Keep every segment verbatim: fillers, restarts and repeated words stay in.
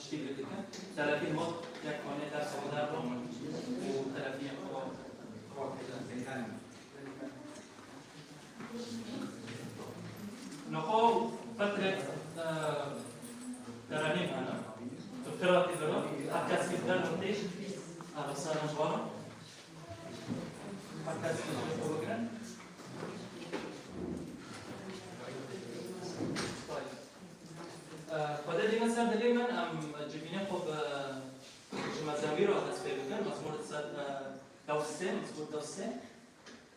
Teşekkür ederim. Telefî mod yek konê ders o der û telefî xwe. Nexo qetrek, e, derenî hene. Tu qirati biro, her kes ki der notî, arasana jwara. Her kes ki der notî. Xwedê dîme ser dilê min, em civînê xwe bi, ji mezemî re dest pê bikin, mezmûr ser, e, dew sê, mezmûr dew sê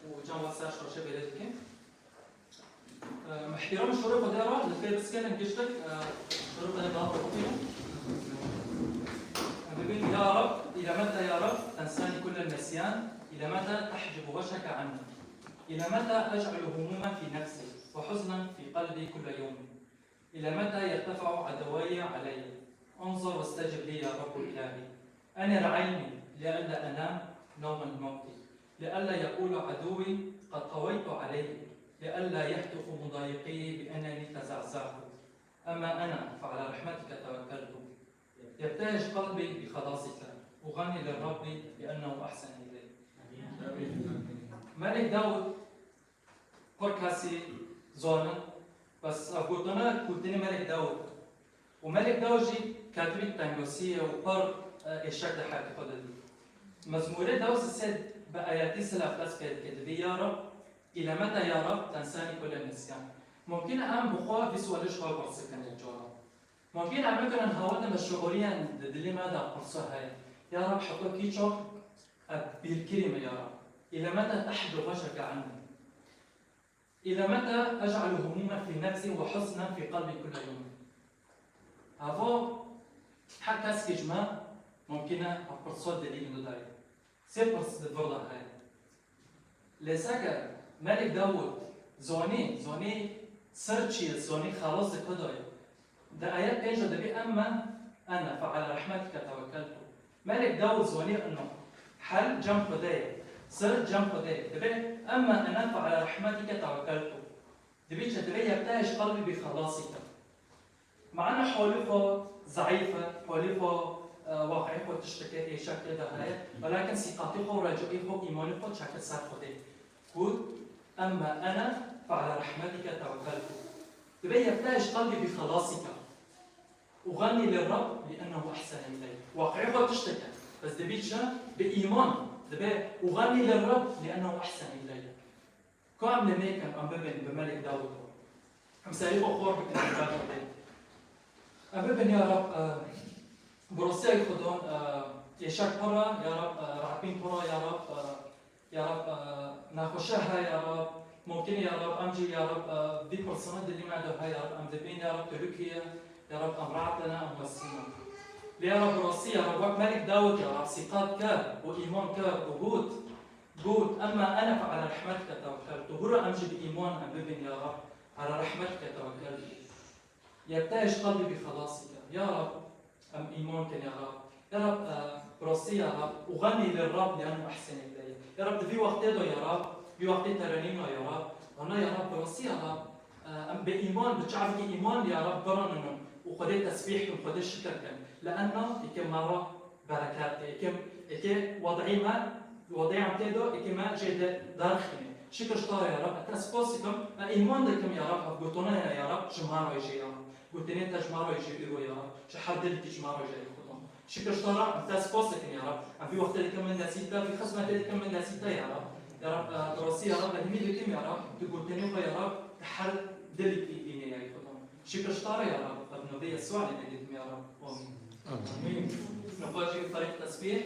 û cem we ser şaşe bêle dikin. E, mihtiram şorê Xwedê re li pê biskenin giştek, e, şorê Xwedê daha xwe bixwînin. Em bibin, Ya Rab, îlemeta ya Rab, tensani kullel nesyan, îlemeta tehcibu weşeke anni. إلى متى أجعل هموما في نفسي وحزنا في قلبي كل يوم؟ إلى متى يرتفع عدوي علي؟ انظر واستجب لي يا رب إلهي. أنر عيني لئلا أنام نوم الموت، لئلا يقول عدوي قد قويت عليه، لئلا يهتف مضايقي بأنني تزعزعت. أما أنا فعلى رحمتك توكلت. يبتهج قلبي بخلاصك، أغني للرب لأنه أحسن إلي. Melek Dawud pir kesî zanin, bes ev gotine gotinê Melek Dawud. Û Melek Dawud jî ketibî tengosî ye û pir, e, êşek di heyatê xwe de dî. Mezmûrê dew sê bi ayetî silaf dest pê dike, dibê, Ya Rab, îlemeta ya Rab, tensani kullel nesyan. Mumkin e em bi xwe vî sualê ji xwe bipirsî bikin yek cara. Mumkin em nikinin hawin me şiûriyen di dilê me de pirsa heye. Ya Rab, heta kî çok ez bîrkirî me ya Rab. إلى متى تحجب وجهك عني؟ إلى متى أجعل هموما في نفسي وحزنا في قلبي كل يوم؟ Hava her kes ji me mumkin e ev pirsa dilî min de daye. Sê pirs di vir de heye. Lê seke Melek Dawud zonî, zonî sir çi ye, zonî xelasê ku daye. Di ayet pênc de dibê, "Emme ene fe ala rehmetike tewekkeltu." Melek Dawud zonî ino hel cem Xwedê ye, sir cem Xwedê ye. Dibê, "Emme ene fe ala rehmetike tewekkeltu." Dibê çi? Dibê yebtehij qelbî bi xelasî te. Me'na holî xwe zeîf e, holî xwe, e, waqiî xwe tişteke êşek tê de heye, welakin sîqatî xwe û recûî xwe, îmanî xwe çeke ser Xwedê. Got, "Emme ene fe ala rehmetike tewekkeltu." Dibê yebtehij qelbî bi xelasî ke. "Uganni li Rab li ennehu ehsene iley." Waqiî xwe tişteke. Bes dibî çi? Bi îman. Dibê, "Uganni li Rab li ennehu ehsene iley." Ku em lê nêkin, em bibin bi Melek Dawud re. Em serî xwe xor bikin, em bibin. Em bibin, ya Rab, e, bi rastiyê Xudan, e, êşek pir e, ya Rab, e, rahatbîn pir e, ya Rab, e, ya Rab, e, nexweşe he, ya Rab, mumkin e, ya Rab, em jî, ya Rab, e, vî pirsana dilî me de he, ya Rab, em dibin, ya Rab, tu li kî ye, ya Rab, em rahat ne, em wesî ne. Lê ya Rab, bi rastî, ya Rab, wek Melek Dawud, ya Rab, sîqat kir û îman kir û got, Got, "Emme ene fe ala rehmetike tewekkeltu." Hûra em jî bi îman em bibin, ya Rab, ala rehmetike tewekkeltu. Yebtehij qelbî bi xelasike. Ya Rab, em îman kin, ya Rab. Ya Rab, e, bi rastî, ya Rab, uganni li Rab li ennehu ehsene iley. Ya Rab, di vî wextê de, ya Rab, vî wextê terenîna, ya Rab, ana, ya Rab, bi rastî, ya Rab, e, em bi îman, bi çavkî îman, ya Rab, birinin û Xwedê tesbîh kin, Xwedê şikir kin. Li enna, eke me re bereket, eke, eke wedî me, wedî em tê de, eke me jê de derxîne. Şikir ji te re ya Rab, ez te spas dikim, ez îman dikim ya Rab, ev gotine ya Rab, ji me re jî ya Rab. Gotinê te ji me re jî îro ya Rab, ji her dilekî ji me re jî ya Xudan. Şikir ji te re, ez te spas dikim ya Rab. Em vî wextê dikim min nesî te, vî xizmetê dikim min nesî te ya Rab. Ya Rab, e, bi rastî ya Rab, ez hîmî dikim ya Rab, tu gotinê xwe ya Rab, di her dilekî bîne ya Xudan. Şikir ji te re ya Rab, ev navê Yesûa lê dikim ya Rab. Amîn. Amîn. Nexwe jî ferîq tesbîh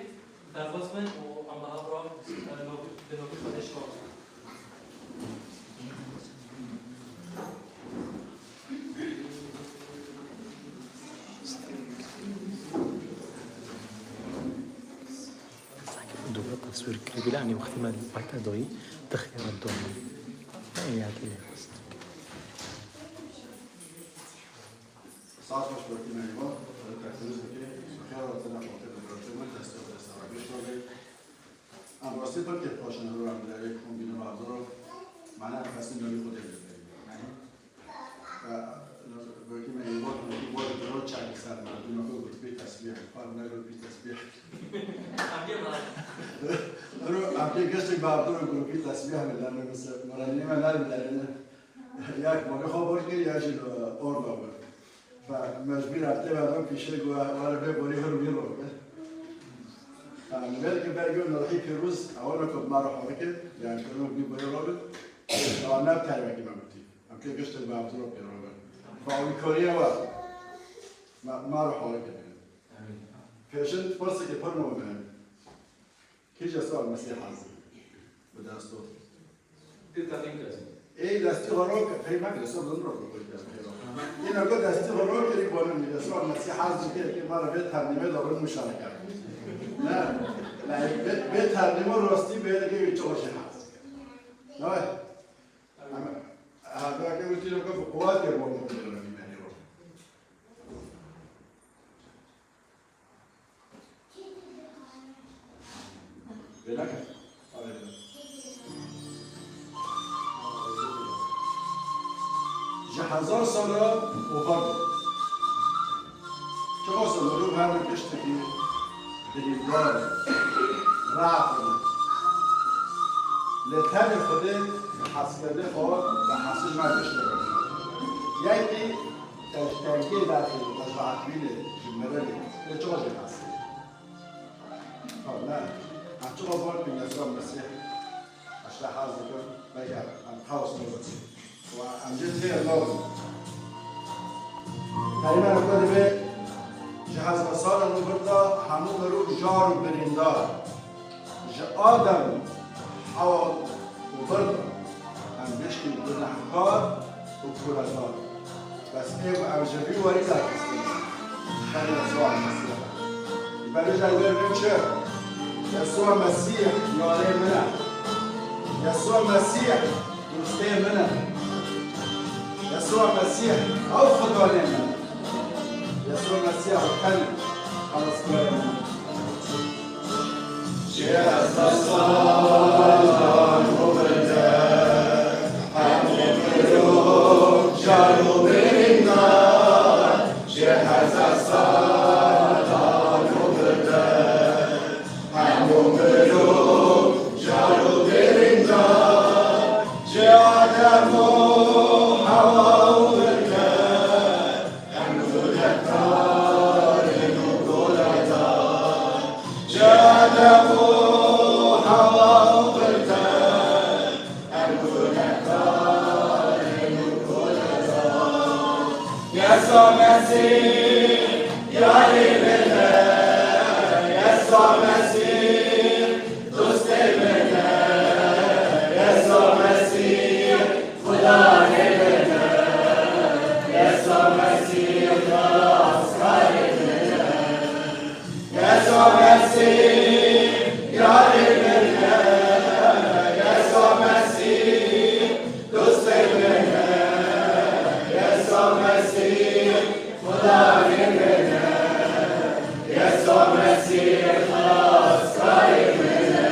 derbas bin û em li hev re, e, navî, bi navî Xwedê şivan. Dûre teswîr kirî bile, anî wextî me li payta doyî dixê re dome. Ne ya te lê xwest. Saet baş, wekî me îvan, teqdîr dike, bi xêr hatin, em wextê bi rojê me, destê xwe desta Rebî şobe. Em rastî pir kêfxweş in, hûra em dilê xwe bînin, re hevdiro, mana em xwestin navî Xwedê bibin. Yanî, e, wekî me îvan, wekî warê diro çek ser me, dûma xwe gotibê, Tesbîh, par ne grûpî tesbîh. Ero, em pê giştek bi Abdullah grûpî tesbîh bidene, mesela, moranî me ner biderine. Ya ki moranî xwe bor kir, ya jî li orda bir. Fe mecbûr em tê ve pîşe ku were vê borî hir wî ro be. Em belkî belkî Nurhî Pîroz, ewana ku bi me re xwe kir, yani, ku wî borî ro be. Ewa ne terwekî me gotî. Em pê giştek bi Abdullah pê ro be. Fe wî koriye we. Me, me re xwe kir. Pêşin pirseke pir muhim e. Kî ji Yesûa Mesîh hez dike? Bi desto. Ê destî xwe ro ke, pey me ke, Yesûa din ro ke, pey me ke. Yine ku destî xwe ro kirî, bonin Yesûa Mesîh hez dike, ke me re vê ternîmê de rin muşareke. Ne, ne, vê, vê ternîmo rastî bê de ke wî çi xwe jî hez dike. Ne? Ama, ha, belki wî tîro ke bi quwetê bonin. Vê neke. Ji hezar sala oxir bû. Çiqas mirov her ne tiştekî birîndar, rahat bû. Lê tenê Xwedê bi hezkirinê xwe, bi hezkirina tiştekî. Yekî Te ji tengê derxî, te ji rahatbînê, ji mirinê, lê çima jê hez dike? Ha, ne. Em çima bor bin Yesûa Mesîh, ez te hez dikim, veke em qews nabin. Wa em jê têr nabin. Peygamber xwe dibê, ji hezar sala nû vir de hemû mirov jar û birîndar. Ji Adem, Hewa û vir de em giştî gunehkar û kuredar. Bes ê ku em ji vî werî derxistin, ser Yesûa Mesîh. Berê ji eyber bin çi? Yesûa Mesîh yarê min e. Yesûa Mesîh dostê min e. Yesûa Mesîh ew Xudanê min e. Yesûa Mesîh ew tenê xelaskarê min e. Yesûa Mesîh, yarê min e, Yesûa Mesîh, dostê min e, Yesûa Mesîh, Xudanê min e, Yesûa Mesîh, xelaskarê min e. Yesûa Mesîh, yarê min e, Yesûa Mesîh, dostê min e, Yesûa Mesîh, Xudanê min e, Yesûa Mesîh, xelaskarê min e.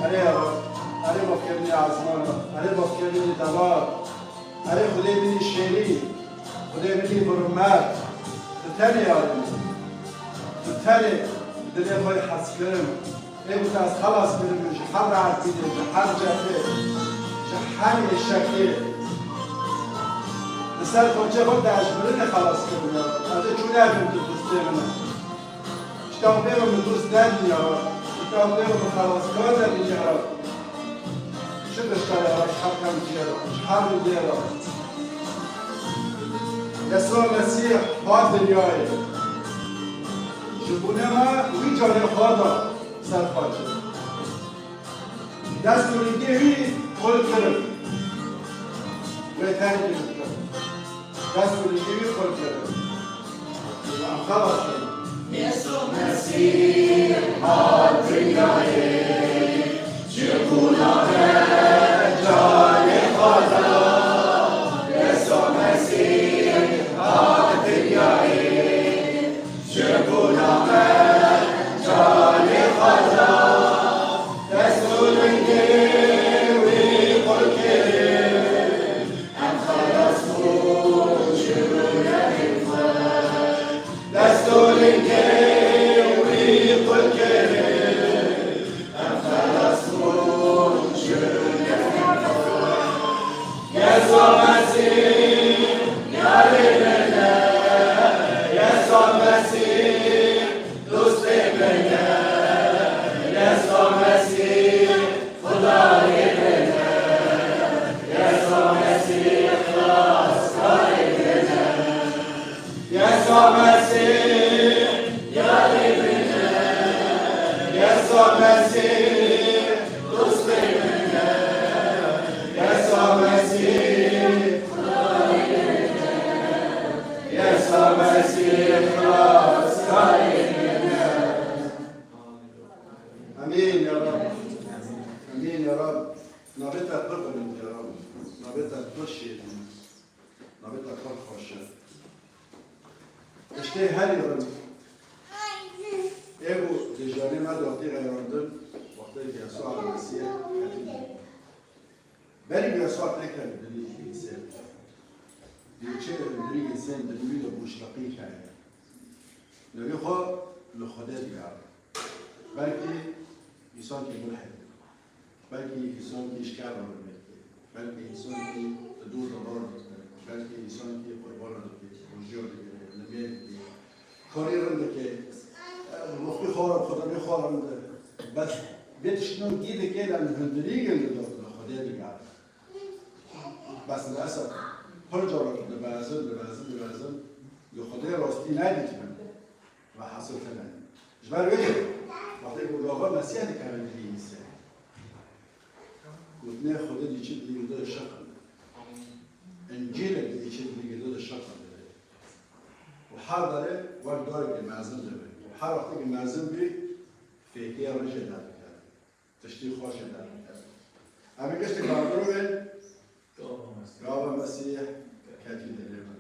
Erê ya Rab, erê mafkirînê ezmana, erê mafkirînê dema, erê Xwedê min î şêrîn, Xwedê min î birûmet, tu tenê yarê min, tu tenê dilê xwe yê hezkirin, ê ku te ez xelas kiribim ji her rahatbînê, ji her cefê, ji her êşekê. Li ser xwe çê xwe te ji mirinê xelas kiribim ya Rab. Ez ê çû nebim tu dostê min e. Ji te pê ve min dost nebî ya Rab. Ji te pê ve min xelaskar nebî ya Rab. Şikir te ya Rab, ji her temkê ya Rab, ji her rûyê ya Rab. Yesûa Mesîh hat dinyayê. Ji bo me wî canê xwe da ser xwe. Dest û lingê wî qul kirin. Wê terk kirin. Dest û lingê wî qul kirin. Em xelas kirin. Yesû Mesîh hat dinyayê, ji bo me canê xwe da. Yesû Mesîh hat dinyayê, ji bo me canê xwe da, dest û lingê wî qul kirin, em xelas bûn ji gunehên xwe. Amîn ya Rab. Amîn ya Rab. Navê te pir bilind ya Rab. Navê te pir şêrîn e. Navê te pir xweş e. Tiştê herî rind ê bû di jiyanê me de wextê xeyarandin, wextê Yesûa Mesîh ketî. Berî Yesûa têkeve dilî însên. Dî çi dilî însên di dilî de boşliqî heye. Dilî xwe li Xwedê digere. Belkî însankî mulhid, belkî însankî ji kar re bimêrkê, belkî însankî di dûr de bar dike, belkî însankî qurbana dike, rojiya digire, nimê dike, karê rind dike, wextê xwe re, xwedanê xwe rind e. Bes vê tiştînan dî dike, lê hundirî gel li Xwedê digere. Bes li esef pir caran dibezin, dibezin, dibezin. Li Xwedê rastî nedîtibin ve hesil tine. Ji ber wê jî wextê ku gava Mesîh dikeve dilî însan, gotinê Xwedê dî çi dilî de şeqil. Încîlek dî çi dilî de şeqil. Û her derê wek darekî mezin dibe. Û her wextê ku mezin bî, fêkê rêjê derdikeve. Tiştî xweş jê derdikeve. Em ê giştî berdorê gava Mesîh ketî dilê min.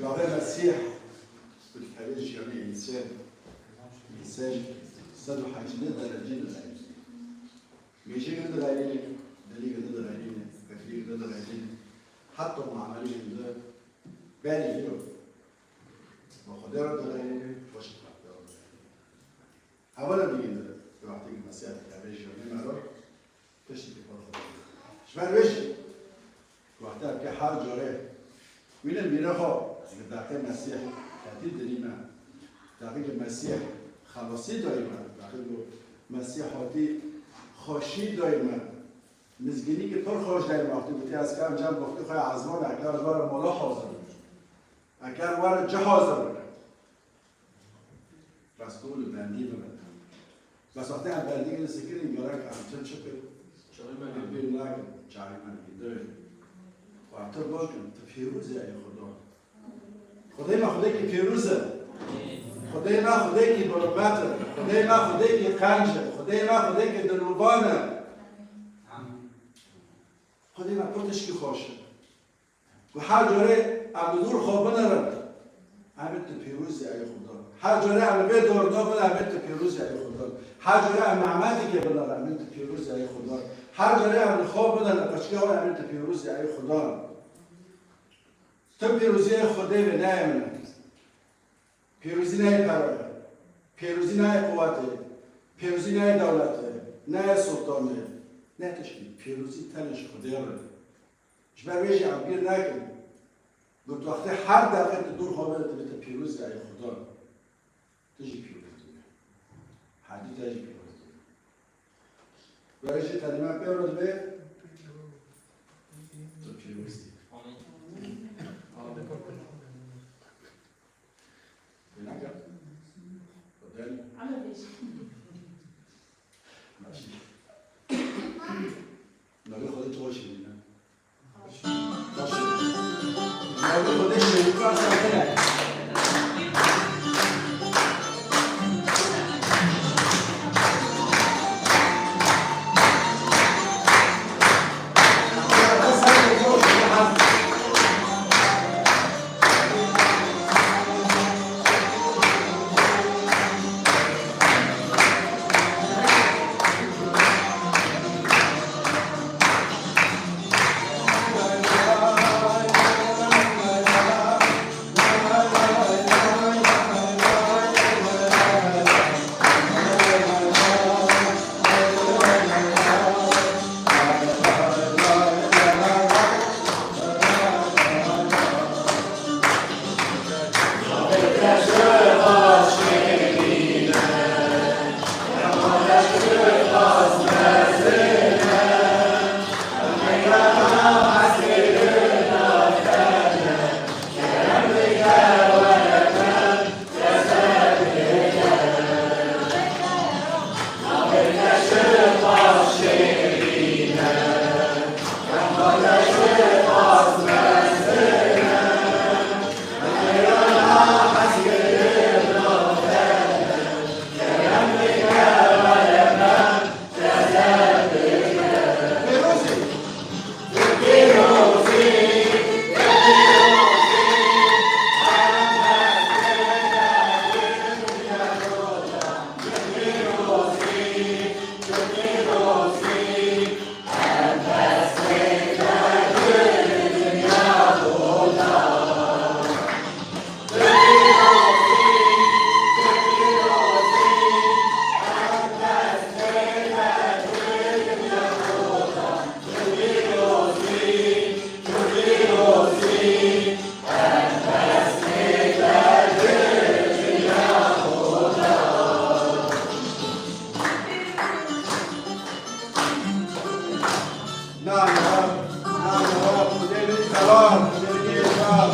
Gavê Mesîh bi dikeve jiyanê însan, însan sed û heştê derecî didaye. Mêjî girdi xeyrînê, dilî girdi xeyrînê, fikrî girdi xeyrînê. Heta muamelî girdi berî vî ro. Bi Xwedê re dixeyrînê, xweşik Xwedê re dixeyrînê. Hevala digîne, wextê ki Mesîh dikeve jiyanê me re, tiştekî xwe dixwe. Ji ber wê jî, wexta ki her carê wî ne mîre xwe, ji daqê Mesîh ketî dilî me, daqê ki Mesîh xelasî dayî me, daqê ku Mesîh hatî xweşî dayî me, mizgînî ki pir xweş dayî me, wextê gotî, ez kerim cem goftê xwe ya ezman, ez kerim were mala hazir bike. Ez kerim were cih hazir bike. Bes tu li bendî bibe. Bes wextê em bendî li sikirîn gerek em çi çi kir? Em pêr nakin, çavê me li dê. Xwe tu baş kin, tu pîroz î ey Xuda. Xwedê me xwedêkî pîroz e. Xwedê me xwedêkî bi rûmet e. Xwedê me xwedêkî qenc e. Xwedê me xwedêkî dilovan e. Xwedê me pir tişkî xweş e. Ku her carê em li dûr xwe binerin, em ê tu pîroz î ey Xuda. Her carê em li vê dorna bin, em ê tu pîroz î ey Xuda. Her carê em nimetekê binerin, em ê tu pîroz î ey Xuda. Her carê em li xwe binerin, li qirçika xwe, em ê tu pîroz î ey Xuda. Tu pîroziyê Xwedê wê, neyê min e. Pîrozî neyê pere ye. Pîrozî neyê quwetê ye. Pîrozî neyê dewletê ye. Neyê sultanê ye. Ne tiştî. Pîrozî tenê ji Xwedê re. Ji ber wê jî em bîr nekin. Got wextê her deqê tu dûr xwe bide, tu bite pîroz î ey Xuda. Tu jî pîroz dibî. Herdû te jî pîroz dibî. Were jî tenê me pê re dibe. Tu pîroz dibî. Pê nake? Xwedê. Ama beş. Başî. Navê Xwedê çawa şirîn e? Baş e. Navê Xwedê şirîn e. نعم يا رب، نعم يا رب، خدای منی تبار، خدای منی اشبار،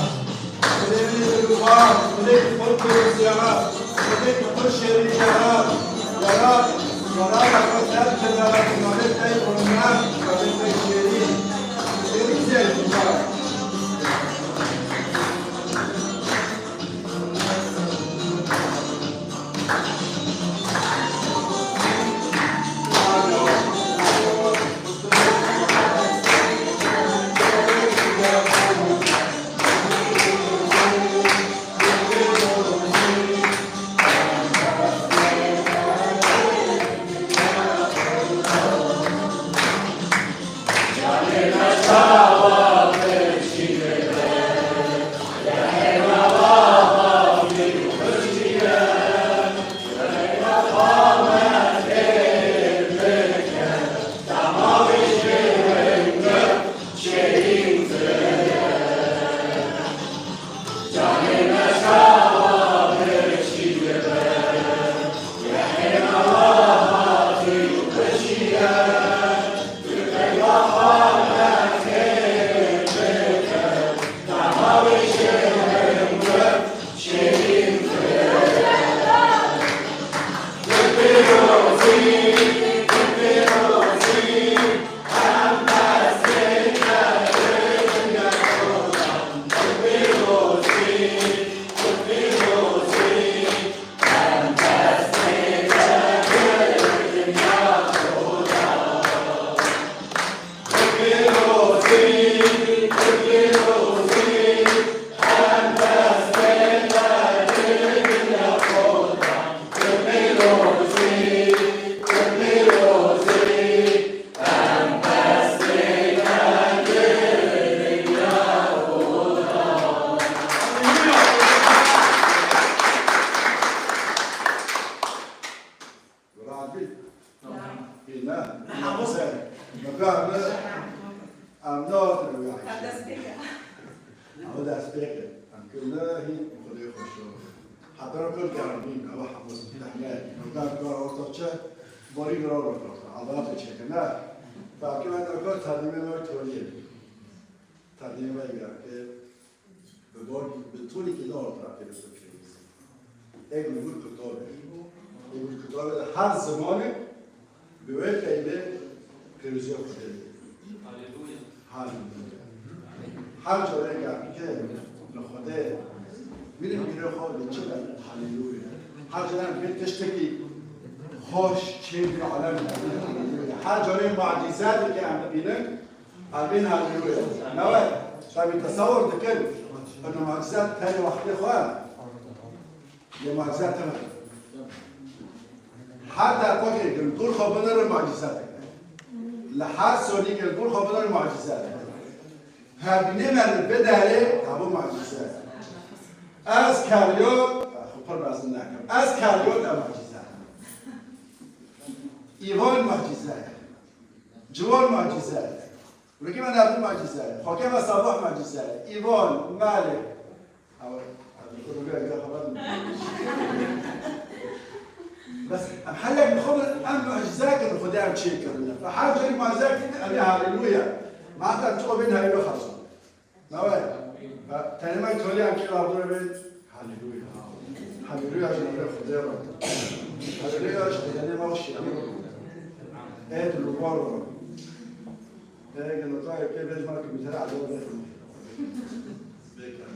خدای منی دلوبار، خدای کی خود پیروزی یا رب، خدای کی خود شیرین یا رب، یا رب، یا رب، یا رب، نامت ای قرآن، نامت ای شیرین، پیروزی ای شبار. Hî ne? Hemû ser. Meka me, em nehatin wê heyşê. Em dest pê ke. Em dest pê ke. Em kirine hî Xwedê xweş o. Heta kir germ bîn, ewa hemû zehmet. Meka kar orta çe, borî giran orta. Adalet çeke, ne? Belkî me de kar tedîmê me toliyê. Tedîmê me gerke. Bi bor, bi tolî ki ne orta pêwîst. Eg li vir kutobê. Eg li kutobê de her zimanê bi wê peynê pêroziya Xwedê dike. Haleluya. Haleluya. Her carê gerkê li Xwedê bînin bîrê xwe li çi be? Haleluya. Her carê em pê tiştekî xweş çê bir alem dibînin. Haleluya. Her carê mucîze dike em dibînin. Em bên haleluya. Newe, tabi tesewur dikin. Eno mucîze tenê wextê xwe. Lê mucîze tene. Her deqekê li dûr xwe binêrin mucîze dikin. Li her sonîkê li dûr xwe binêrin mucîze dikin. Hevînê me li biderê, hevû mucîze. Ez keryo, xwe pir mezin nekim. Ez keryo de mucîze. Îvan mucîze. Ciwan mucîze. Rûkê me navî mucîze. Xwekê me sabah mucîze. Îvan, Malik. Ew, ew, rûkê me xebat. Bes, em her yek li xwe em mucîze kirin, Xwedê em çê kirine. Ve her carî mucîze kirin, em ê haleluya. Ma em çi xwe bên haleluya xezo. Nawe, ha, tenê me tolî em kê ardû bin. Haleluya. Haleluya ji navê Xwedê re. Haleluya ji tenê me şiyanî re. Ê dilûbar re. Ê gelata ê pê bêjma ki bi te re edeb bêjma. Bêkar.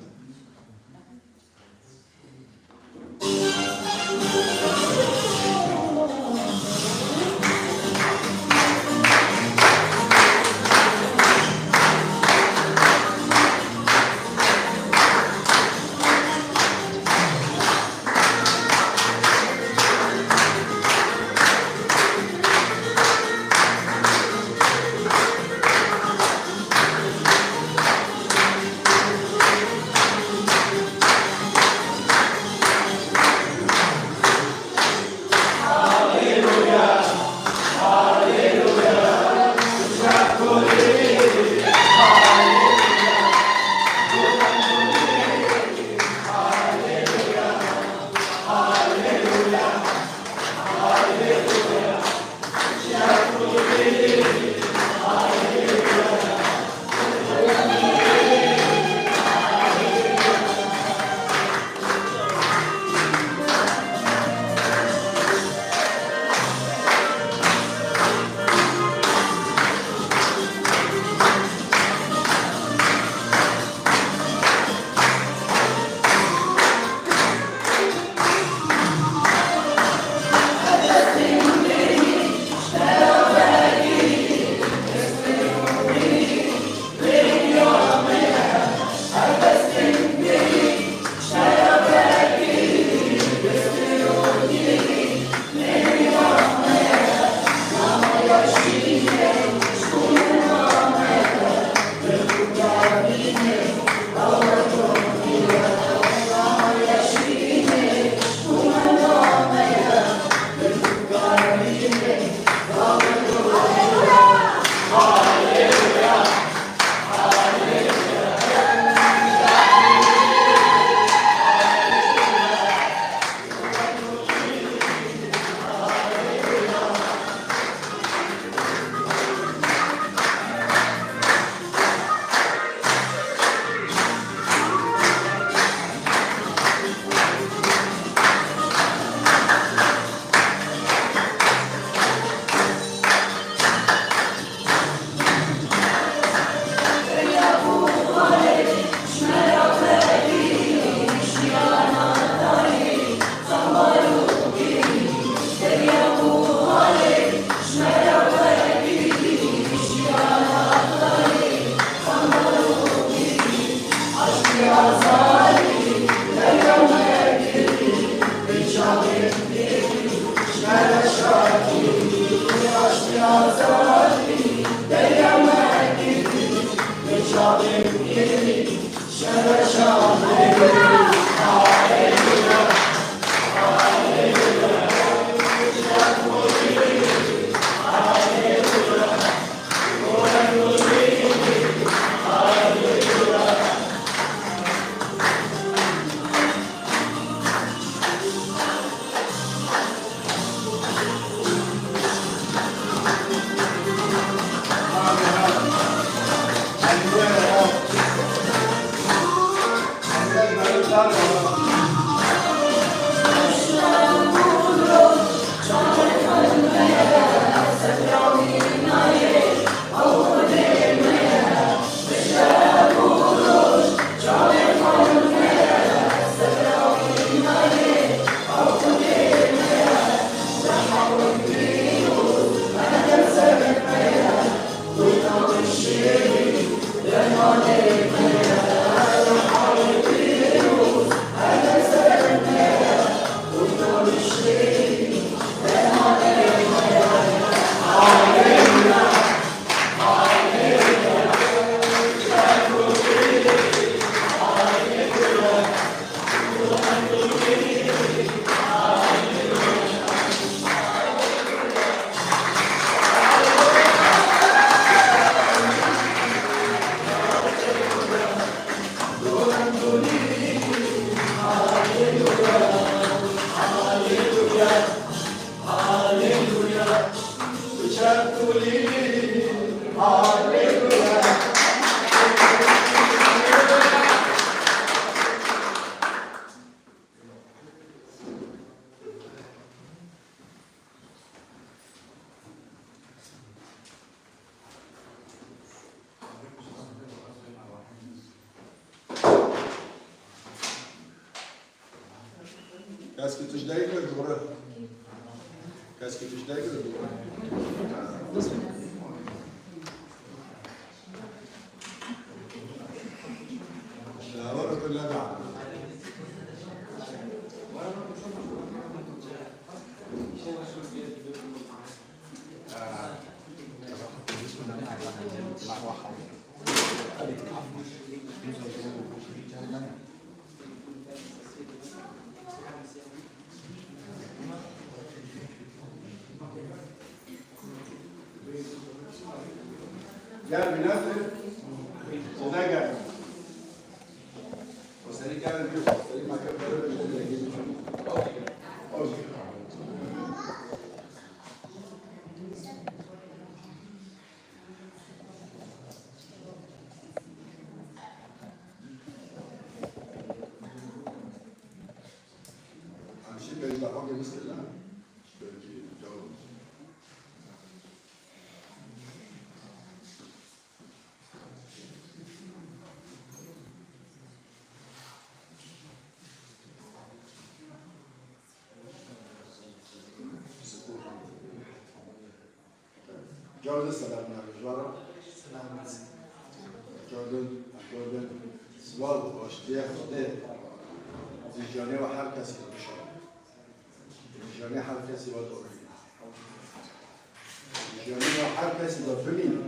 Kes ki tişt dayî kir, dûre. Kes ki tişt dayî kir, dûre. Şawara kir, la da. Gel, Binafir. Oda gel. O seni gel, bir, seni makam böyle bir şey. Okey. Okey. Em şî pênc deqekê bistînin. Belkî cewab. Carê din selam navê ji we re. Selam. Carê din, carê din silav û aştiyê Xwedê di jiyanê we her kesî de bişa. Di jiyanê her kesî we de bimîne. Di jiyanê we her kesî de bimîne.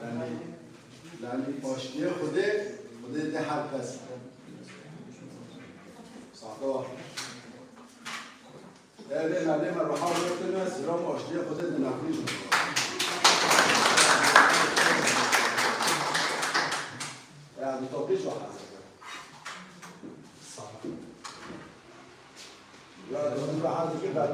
Yanî, yanî aştiyê Xwedê, Xwedê di her kesî de. Saxte we. Ev ê merdê me roha wê tune, silam û aştiyê Xwedê di navbîn. Ya, di topî şu hazir. Sağ ol. Ya, di topî hazir ki ben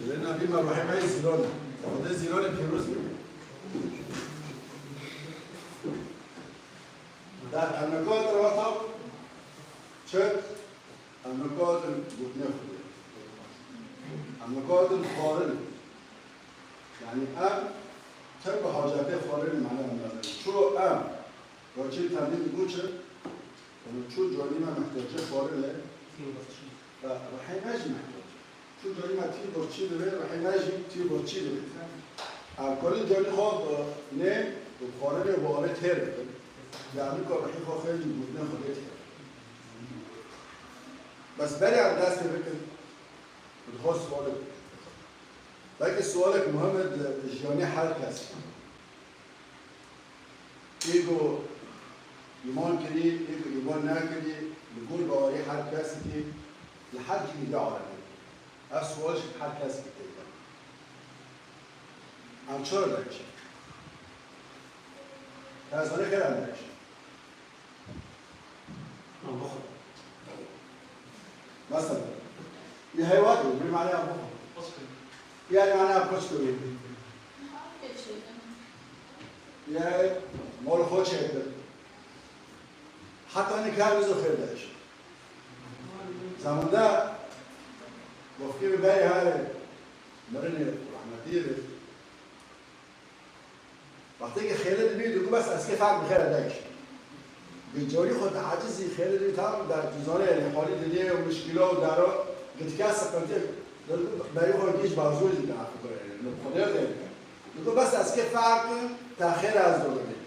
Lê navê me ruhê me yê Zîlon e. Xwedê Zîlonê pîroz be. Da em nikatin wexta çi? Em nikatin gotinê Xwedê. Em nikatin xwarin. Yanî em tim bi hacetê xwarin mane em nazanin. Ço em, ya çi temî dibû çi? Yanî ço canî me mihtacê xwarin e. Ve ruhê me jî mihtacê. Ço canî me tî birçî divê, ruhê me jî tî birçî divê. Em karin canî xwe bi nêm û xwarinê bi avê têr bikin. Yanî ka ruhê xwe xêr jî gotinê Xwedê têr. Bes berê em dest pê bikin, dixwest sualek. Belkî sualek muhim e di jiyanê her kes. Ê ku îman kirî, ê ku îman nekirî, li gor bawerî her kesekî, li her cihê alemê. Ev sual ji her kesekî tê de. Em çi re dibêjin? Ez zanî xêr em dibêjin. Em bixwin. Mesela, yê heywan, bi maneya bixwin. Yanî maneya koç de wê. Yanî mal xwe çêkir. Heta nikar bizo xêr dibêjin. Zamanda wextê bi berê hare mirinê û rehmetiyê bê. Wextê ke xêrê dibî, digo bes ez kê feqir bi xêr e dayîş. Bi carî xwe diecizî xêrê dibî tam de duzane, yanî halî dinyê û mişkîla û dera gitike siqintî. Berî xwe gîj barzû jî dina fikir, yanî li Xwedê de. Digo bes ez kê feqir, te xêr ez dibînim.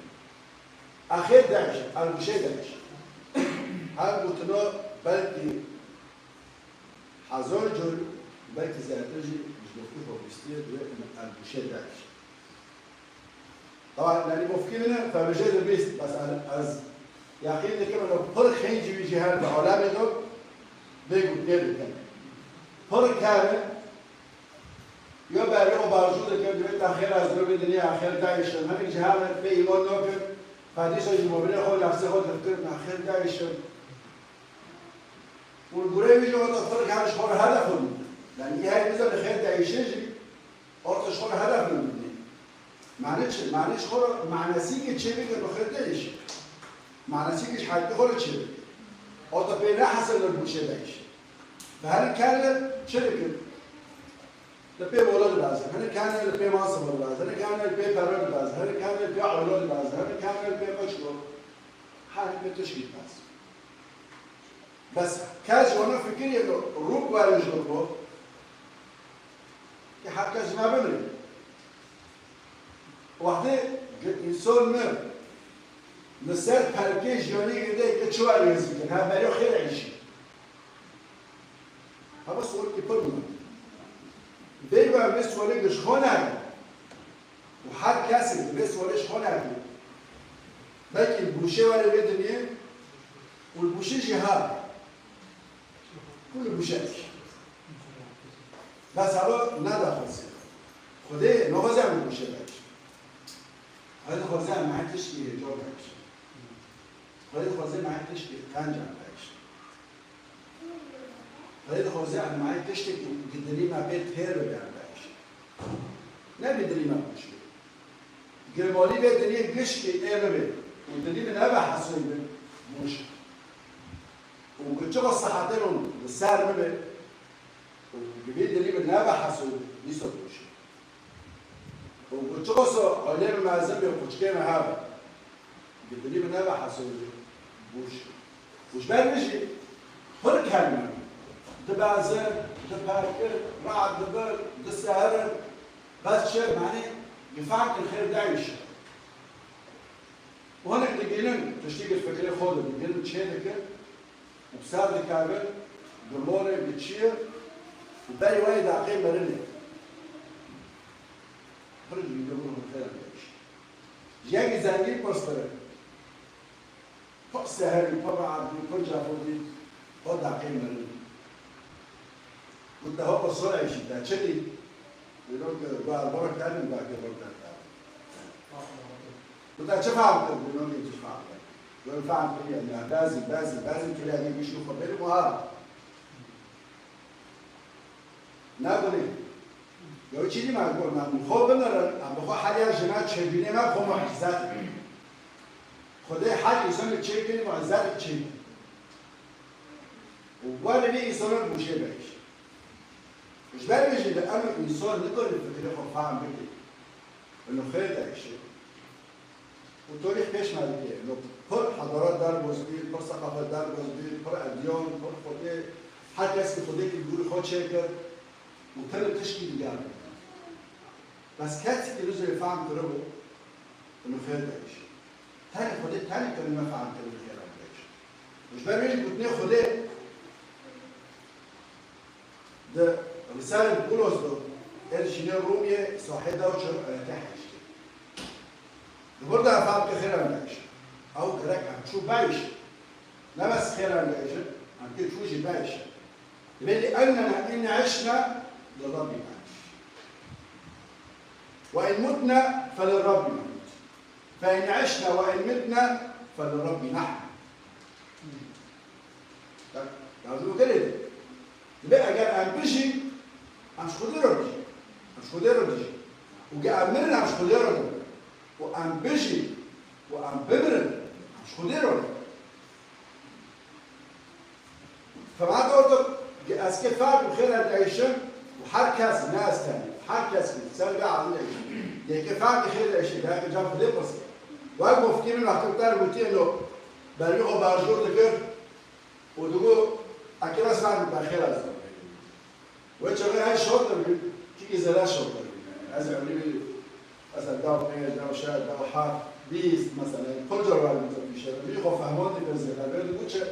Axê dayîş, erbûşê dayîş. Her gotina belkî hezar car, belkî zêdetir jî ji mofkî xwe bîstiye, dibê erbûşê dayîş. Tawa, yanî mofkî min e, fevrijê dibîst, bes ez, ez yaqîn dikim, eno pir xêncî wî jî her di alemê de bê gotiyê dikin. Pir kevn e, Ya berî xwe barzû dikin, dibê te xêr ez dibînim, dinya xêr dayîşin. Hinek ji hev re pê îman nakin. Fedîsa jî mobilê xwe, nefsê xwe difikirin, na xêr dayîşin. Û li goreyê wî jî wata pir kevn ji xwe re hedef xwe didin. Yanî, î hey bize bi xêr dayîşin jî, orta ji xwe re hedef min didin. Mane çi? Mane ji xwe re, manesî ki çê bike bi xêr dayîşin. Manesî ki ji heyatê xwe re çê bike. Orta pê nehese li bûşê dayîşin. Ve her kere çi dikin? Li pê mola dibezin, hinek hene li pê masifa dibezin, hinek hene li pê pera dibezin, hinek hene li pê ewla dibezin, hinek hene li pê qeçko. Her pê tişkî dibezin. Bes kes ji wana fikirî rûk were ji bo ke her kes ji me bimire. Wextê însan mir, li ser pelkê jiyanê girde ke çi were hêzî kin, ha beriya xêr eyşî. Hema sualekî pir muhim. Bêguman vê sualê ji xwe nake. Û her kesek vê sualê ji xwe nake. Belkî li bûşê were vê dinyê û li bûşê jî ha. Kul bûşe dike. Bes helo nadaxwaze. Xwedê naxwaze em li bûşê vekişin. Xwedê dixwaze em her tiştî hêcan vekişin. Xwedê dixwaze me her tiştî qenc em vekişin. Xwedê dixwaze em me her tiştekî ku dilî me pê têr bibe em vekişin. Ne bi dilî me xweş be. Girêbalî vê dilê gişkê ê bibe û dilî min nebe hesoy be, boş e. Û ku çiqas sihetê min li ser bibe û bi vê dilî min nebe hesoy be, dîsa boş e. Û ku çiqas ailê min mezin be, quçikê min hebe, bi dilî min nebe hesoy be, boş e. Û ji ber vê jî pir kelme dibezin, diperkin, re'd dibin, disehirin. Bes çi? Manî, bi fehm kir xêr deyîşe. Û hinek digihînin, tiştî ki fikrê xwe de digihînin, çê dikin û bi ser dikevin, bi morê, bi çiyê û berî wê deqê mirinê. Pir ji vîdeo min xêr deyîşe. Ji yekî zengîn pirstir e. Pir seherî, pir re'd bû, pir cafo dî, xwe deqê mirin. Got, te ho qisor eyşî, te çi dî? Dîno ki, got, erba re kevin, got, erba re kevin. Got, te çi fehm kir? Dîno ki çi fehm kir. Got, fehm kiriye, ya bezî, bezî, bezî, tu lê gişî xwe bêrî, got, ha. Nebûne. Ya çi dî me got, em bi xwe bimirin, em bi xwe heriya jina çêbînê me xwe mucizet bû. Xwedê her însanê çêbînê mucizet çêbî. Û were vê însanan bûşê beyş. Ji ber vê jî de em însan nikarin fikrê xwe fehm bikin. Û li xêr de işin. Û tarîx pêş me dike. Û pir hedaret derbas bî, pir seqafet derbas bî, pir edyan, pir xwedê, her kes ki xwedê ki gûrî xwe çêkir û tenê tişkî diger bû. Bes kesî ki nizê fehm kiribû, û xêr de îşin. Tenê xwedê, tenê tenê me fehm kiribû xêr de îşin. Ji ber wê jî gotinê xwedê Di Risalê Pûlos de, el şîne Rûmiyê sahê da û çar ayetê heştê. Di vir de em fam ke xêran bêjin. Ew gerek em çû bêjin. Ne bes xêran bêjin, em ke çû jî bêjin. Dibê لأننا إن عشنا لربنا نعيش. وإن متنا فللرب نموت. فإن عشنا وإن متنا فللرب نحن. Bak, lazim o gelê. Dibê eger em bijîn, em ji Xwedê re bijîn. Em ji Xwedê re dijîn. Û ge em mirin, em ji Xwedê re mirin. Û em bijîn, û em bimirin, em ji Xwedê re mirin. Femat ortak, ge ez ke fad û xêr em deyşim, Û her kes, ne ez tenê, her kes ki ser vê alî de, yekê ferdî xêr de eşê, belkî can Xwedê pirsî. Wek mufkî min wextê te gotiye no, berî xwe bajor dikir û digo, eke ez ferdî berxêr ez dibim. Wê çaxê her şot dibî, çikî zere şot dibî. Ez ewlî bî, mesela dew pênc, dew şeş, dew heft, bîst, mesela, pir car wer min pîşe de. Min xwe fehman dikir zêde. Bê digo çi?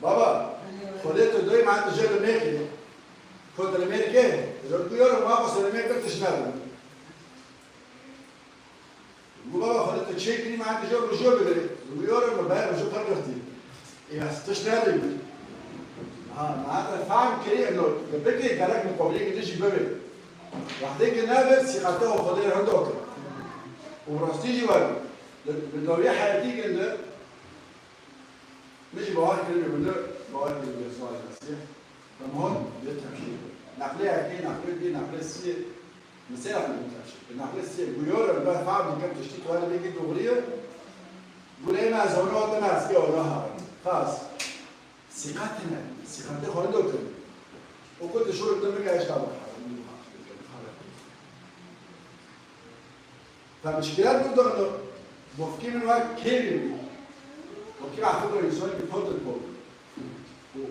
Baba, Xwedê tu doyî me tu jê li mêrkê. Ku tu li mêrkê, tu digo yoro ma xwe ser mêrkê tişt nebin. Gu baba Xwedê tu çê kirî me tu jê rojû bigirî. Gu yoro me ber rojû pir girtî. Ê ez tişt nedî. Ha, me te fehm kirî eno, bikirî gerek muqabilê gidi jî bibê. Wextê ki nebe, sîqetê xwe Xwedê rind kir. Û rastî jî were. Li, li dawî heyetî gindi, Min jî bawer kiribû, min de bawer kiribû, Yesûa Mesîh. Em hon bê tevşîr. Nexlê yekê, nexlê duyê, nexlê siyê, min sê nexlê bû tevşîr. Bi nexlê siyê, gu yoro, li ber fehm dikim tiştî tu were bêkî doğru ye. Gu lê me ez hona te me ez kê ona ha. Xas. Sîqet tine, sîqetê xwe rind kir. O ku tu şûr tu min eşta bak. Fe mişkîlet bû dano, bofkî min wek kêrî bû. Bofkî min xwe însanekî pir dikor. Û, û,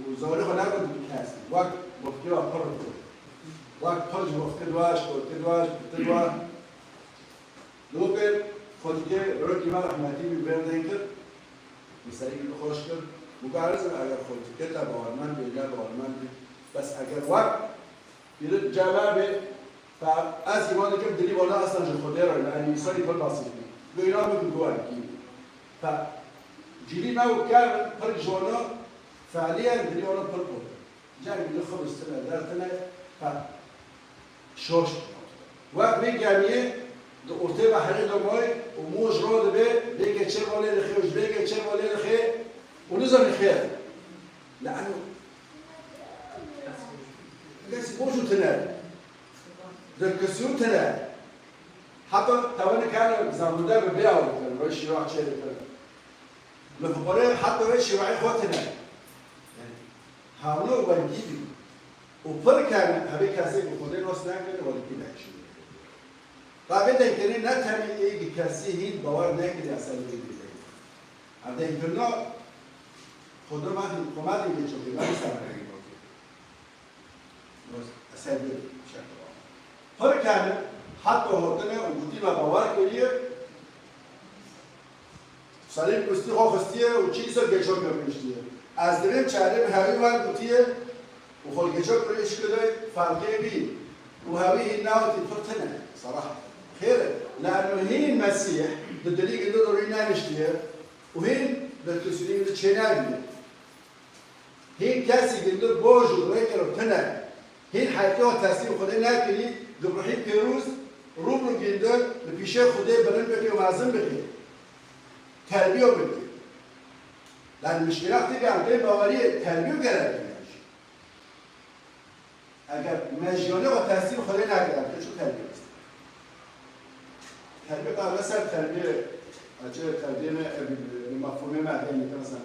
û zarê xwe negot kes. Wek bofkî wa pir dikor. Wek pir ji bofkî dua, ji kurkî dua, ji pirtî dua. Dûkê xwe dikê rokî me rehmetî bî berdên kir. Miserî min xweş kir. Mugarizin eger xwe dikê te bawermend bê, ne bawermend bê. Bes eger wek Bîrit cevabê, fe ez îman dikim dilî wana eslan ji Xwedê re, yanî însanî pir basît bî. Wê înan bikim guwankî. Fe cîlî me û kevin pir ji wana fe'lî ye, dilî wana pir qut. Cem li xwe bistine, dertine, fe şoş. Wek vê gemiyê di ortê behrê de may û moj ro dibe, vê keçê ro lê dixê û ji vê keçê ro lê dixê û nizanî xêr. Le'no Kesî boş û tune. Di kisî û tune. Heta tewene kene zaminde bi bê aw dikirin, wê şîva çê dikirin. Li fiqorê heta wê şîvayê xwe tune. Yanî, hewne û wengî bî. Û pir kene, hevê kesê ku Xwedê nas nekirine, wengî nekişîne. Ka vê denkirî ne tenê ê gi kesî hîn bawer nekiriye ser vê dîlê. Ev denkirina Xwedê me, xwe me dengê çokê, me dîsa me dengê çokê. Eser bir şekil. Pir kene, heta hotine û gotî me bawer kiriye, serê kustî xwe xistiye û çî îsa geçok me rûniştiye. Ez divêm çerê min hewî wer gotiye û xwe li geçok rûniştiye, ferqê bî. Û hewî hîn newtî pir tune, serah. Xêr e, le'no hîn Mesîh di dilî gindi de rûniştiye û hîn di tusînî gindi çênegiriye. Hîn kesî gindir boj û rêkir û tune. Hîn heytê xwe teslîm Xwedê nekirî, di ruhî pêrûz rû bi rû gindir, li pîşê Xwedê bilind bikê û mezin bikê. Terbiyo bikê. Lan mişkîla tê em tê baweriyê terbiyo gerek e. Eger me jiyanê xwe teslîm Xwedê nekir, em tê çi terbiye bistînin? Terbiye, ka ne ser terbiye, acı terbiye me, e, bi, bi mefhumê me, eger ne, mesela,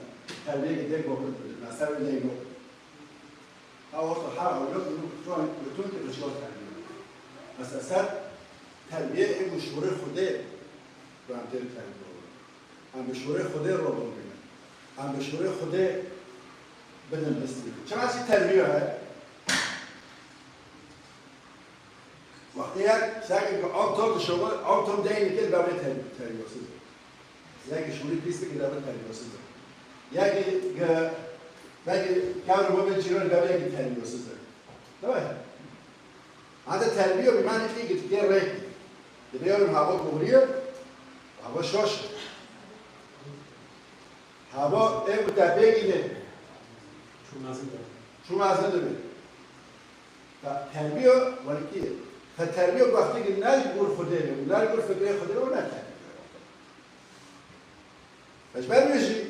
terbiye ki dek bokun, mesela, dek bokun. Ha, orta her awlet, bunu tutan, bütün ki dışarı terbiye. Mesela, ser terbiye, e, bu şuurê Xwedê, bu em tê terbiye olur. Em bi şûrê Xwedê robin bînin. Em bi şûrê Xwedê bidin bistînin. Çima çi terbiye heye? Wextê yek, seke ku ew tom dişobe, ew tom deyn dike, li bavê ter-, terbiyesiz e. Yekî şûrî pîs dike, li bavê terbiyesiz e. Yekî ge-, belkî kevr bibê cîran, li bavê yekî terbiyesiz e. Değil mi? Hadi terbiye bir mani ilgi diye renk. Dibiyorum hava doğruyor. Hava şoş. Hava ev tepeye gidiyor. Şu mezun da. Şu mezun da bir. Ta terbiye var ki. Ta terbiye vakti ki ne gur Xwedê ne, ne gur fikre Xwedê ne, o ne terbiye. Ji ber wê jî,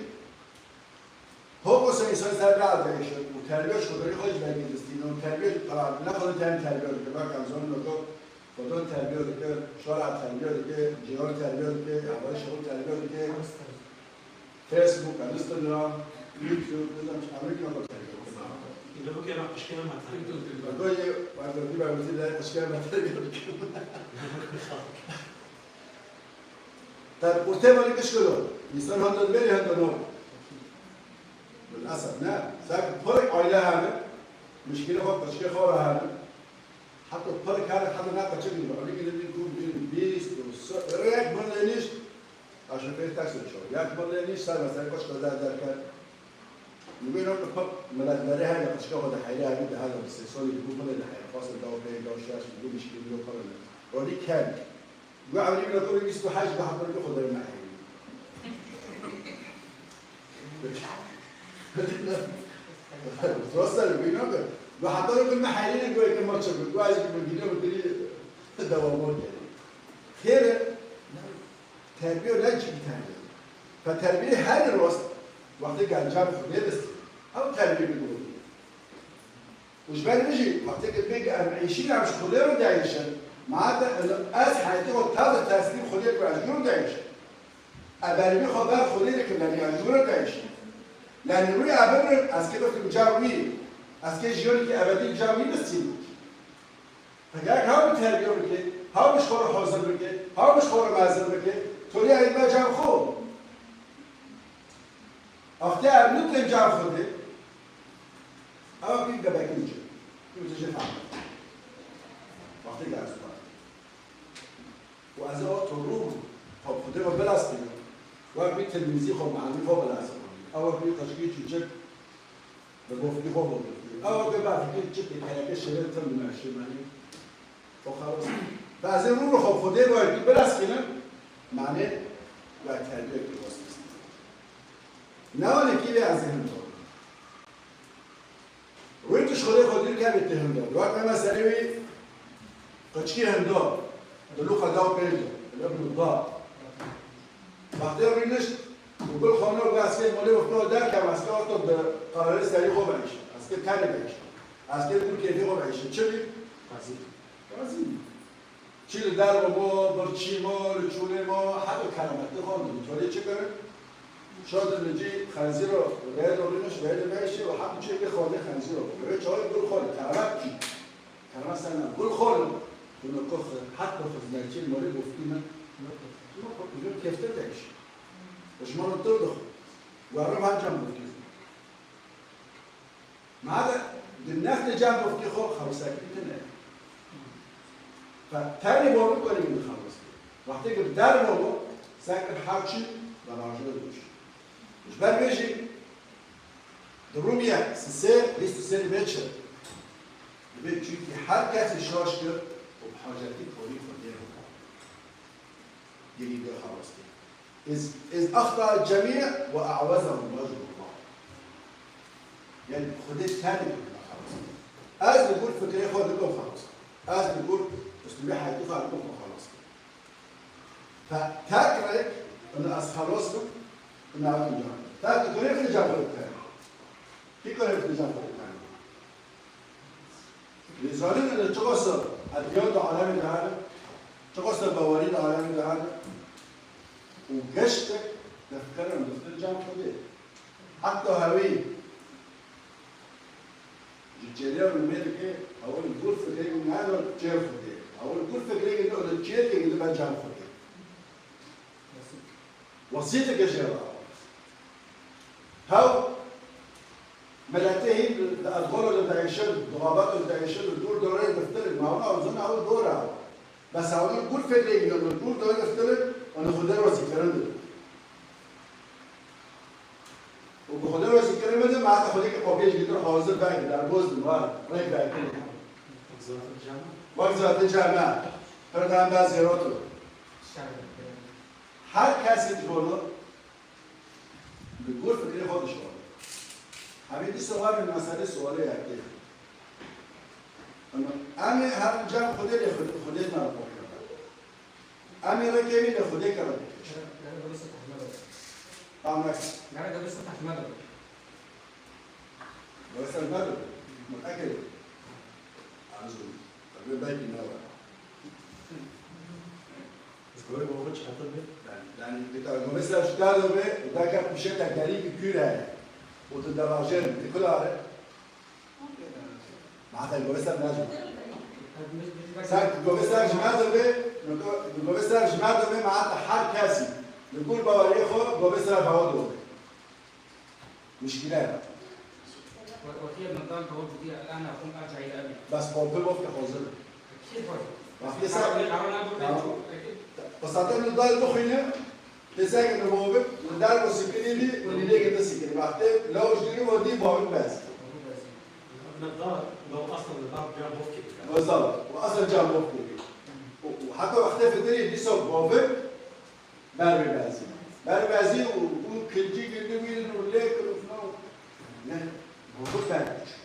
ho wisa însan ser radihêşin û terbiya ji xwe berî xwe ji dengê distînin û terbiya ji qerar ne xwe dî terbiya dike, bak em zanin ku Xwedon terbiya dike, şara terbiya dike, cihar terbiya dike, hevalê şixul terbiya dike, Facebook, Instagram, YouTube, nizam çi, Amerîka xwe terbiya dike. Bikê me qişkê me me terbiye. Goyê, pardon, dî ben wezîr de qişkê me terbiye bikim. Te ortê me giş kiro. Însan hende dibêrî hende no. Bil esef ne. Zek pirek aile hene. Mişkîlê xwe qişkê xwe re hene. Heta pirek hene, heta ne qeçek gibi. Alî gidin bir kum bir bîst, rek bin lenîş. Aşağı bir ters uçuyor. Yak bin lenîş, sen mesela koç kadar derken. Bugün o kapı milletleri her yakışık o da hayra bir daha da bir ses. Sonra bu bile de hayra. Fasıl da o bey, da o şaş, bu mişkîlê yok falan. Rolî kel. Gu ewlî min ku bîst û heşt bi hevpirkê xwe derê me heyî. Rosel wî nabe. Gu heta ku me heyî ne gu eke maç çek. Gu ez gu gîne û tirî dewamor kere. Xêr e, terbiye ne çi terbiye. Fe terbiye her rost wextê gencan Xwedê bistî. Ew terbiye bi gu. Û ji ber vê jî, wextê ke bê ke em êşîn em ji Xwedê re diêşin, ma te ez heyetê xwe taze teslîm Xwedê ku ez jû re diêşim. Eberî xwe ber Xwedê dikim, yanî ez jû re diêşim. Yanî rûyê ebimrim, ez kê bixim ca wî, ez kê jiyanekî ebedî ca wî bistînim. Te gerek ha bi terbiye bike, ha bi ji xwe re hazir bike, ha bi ji xwe re mezin bike, tolî ey me cem xwe. Wextê ev nû tên cem Xwedê, ew pî gebekî diçe. Pî diçe fam. Wextê gel zû. Û ez ê to rû xwe bi Xwedê ve bilastînim. Wek wî tilmîzî xwe, melimî xwe bilastînim. Ew wek wî qeçkî çûçik bi gofkî xwe bigofî. Ew wek bavkî çik bi kereke şêrê tim bi meşê menî. O xelas. Be ez ê rû rû xwe bi Xwedê ve wek wî bilastînim. Manê we terbiyekî rast bistînim. Ne wanekî vê ez ê him to. Rûyê tu ji Xwedê xwe dûr kevê tê hinda. Wek me meselê wî qeçkî hinda. Di Lûqa da û pênc de. Li Ibn Da. Wextê rûnişt û gul xweno û ez kê molê wexto derkem, ez kê wexto bi qerarê serî xwe veyşim. Ez kê tenê veyşim. Ez kê gul kêfê xwe veyşim. Çi bî? Razî. Razî bî. Çi li derve bo, birçî bo, li çûlê bo, heta kerametê xwe dibî. Tolê çi kirin? Şo di nicî xenzîro, veyê dorîno ji veyê de veyşê û heta çi yekê xwendê xenzîro bo. Veyê çawê gul xwe li keramet kî. Keramet ser ne, gul xwe li. Dûno ku xi-, heta xizmetçî li morê gofkî min. Dûno ku keftir de iş. Ji min re dûr dixwe. Werim her cem gofkî. Made di nextê cem gofkî xwe xelosekirî tune. Fe tenê bo min ku nîvî xelos kir. Wextê ki bi der bo min, sekir her çi beraje dûş. Ji ber vê jî di Rûmiye sisê, bîst û sê vê çi? Dibê çunkî her kesî şaş kir û bi hacetî porî Xwedê re girî bê xelos kir. إذ، إذ أخطأ الجميع وأعوزهم وجه الله. Yani Xwedê tenê dikir xelas. Ez li gor fikrê xwe dikim xelas. Ez li gor uslûbê heyatê xwe dikim xelas. Fe terk rêk, ina ez xelas bim, ina ez inca. Terk rêk, ina ez inca. Kî kare ez inca? Lê zanin li çiqasa edbiyan di alemê de hene, çiqasa bawerî di alemê de hene û geştek defkere em diftir cem Xwedê. Heta hewî ji çêliya Rûmê dike, ew li gor fikrê ku nado çêl Xwedê. Ew li gor fikrê ku nado çêl ke dibe cem Xwedê. Wesîteke jê re. Hew miletê hîn li edxolo de diêşin, di xabeto de diêşin, li dûr dorê diftirin. Ma hûn ew zûn ew dor e. Bes hewlin gul fedê girin, li dûr dorê diftirin, û li Xwedê razîkirin dibin. Û bi Xwedê razîkirin bidin, ma heta Xwedê ki qopiyê ji gitir hazir veke, derbaz bin, var, rêk veke. Wek zatin cem e. Pir dem be zêrot o. Her kesê ji bo li gor fikrê xwe dişuxulin. Hemî dîsa warê meselê sualê yekê. Ama em ê herin cem Xwedê lê Xwedê, Xwedê me li xwe kir. Em ê rêkê wî lê Xwedê kir. Tamam. Mesela ne diyor? Mutlaka. Anladım. Tabii belki ne var? Ji bo wê bo xwe çatir be. Yani, yani, bir tane mesela şu kadar be, da kat bir şey de geri bir küre. O da da var, şey, bir kadar. Heta govê ser nace. Sen govê ser ji me dibê, govê ser ji me dibê, me heta her kesî li gor baweriyê xwe govê ser xewa dibê. Muşkîle ye. وهي من ظن فهو بديع الآن أقوم أرجع إلى أبي. Bes qopil wek te xwezir. Wextê ser, qisate min dayê bixwîne, pêseke min bavik, min dergo sikinî bî, min lîlêke din sikinî. Wextê lewj dirî, we dî bavik bez. النظار لو أصلا النظار جاب وقت. Wezal, we asla cem bavik. Û, û heta wextê fitirî dîsa bavik, Ber wê bezî. Ber wê bezî û bû kincî gindi wî û lê kir û filan. Ne, bavik ber diçû.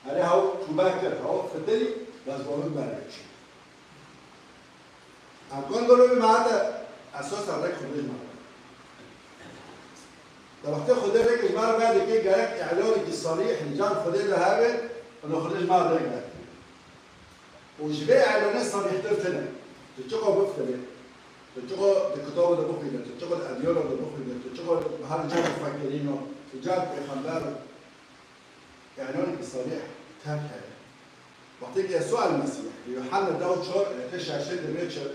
Erê haw tûbe kir, haw fitirî, bes bavik ber diçû. Em kon gelo wî me hate esas rek Xwedê ji me re. Di wextê Xwedê rek ji me re vedike gerek îlanekî sarîh li cem Xwedê de hebe, û Xwedê ji me re rek vedike. Û ji vê îlanê sarîhtir tune. Tu çiqa biftirê, tu çiqa di kitaba de bixwîne, tu çiqa di edyana de bixwîne, tu çiqa bi her cem bifekirîne, tu cem pêxember îlanekî sarîh terk heye. Wextê ki Yesû el-Mesîh li Yuhanna deh û çar, ayetê şeşê dibê çi?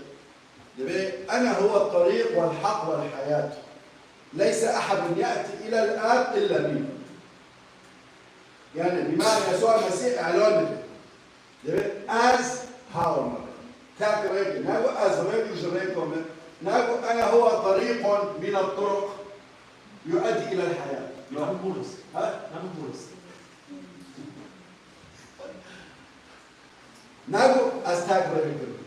Dibê, "Ene huwe t-terîq wel-heq wel-heyat. Leyse ehedun ye'tî ilel-Ab illa bî." Yani, bîmar Yesû el-Mesîh îlan dike. Dibê ez hawar me. Tek rêk, ne ku ez rêk û ji rêka me. Ne ku ene huwa terîqun mîne turuq yu'eddî ilel heyat. Yok. Nabî Bulus. Ha? Nabî Bulus. Ne ku ez tek rêk im.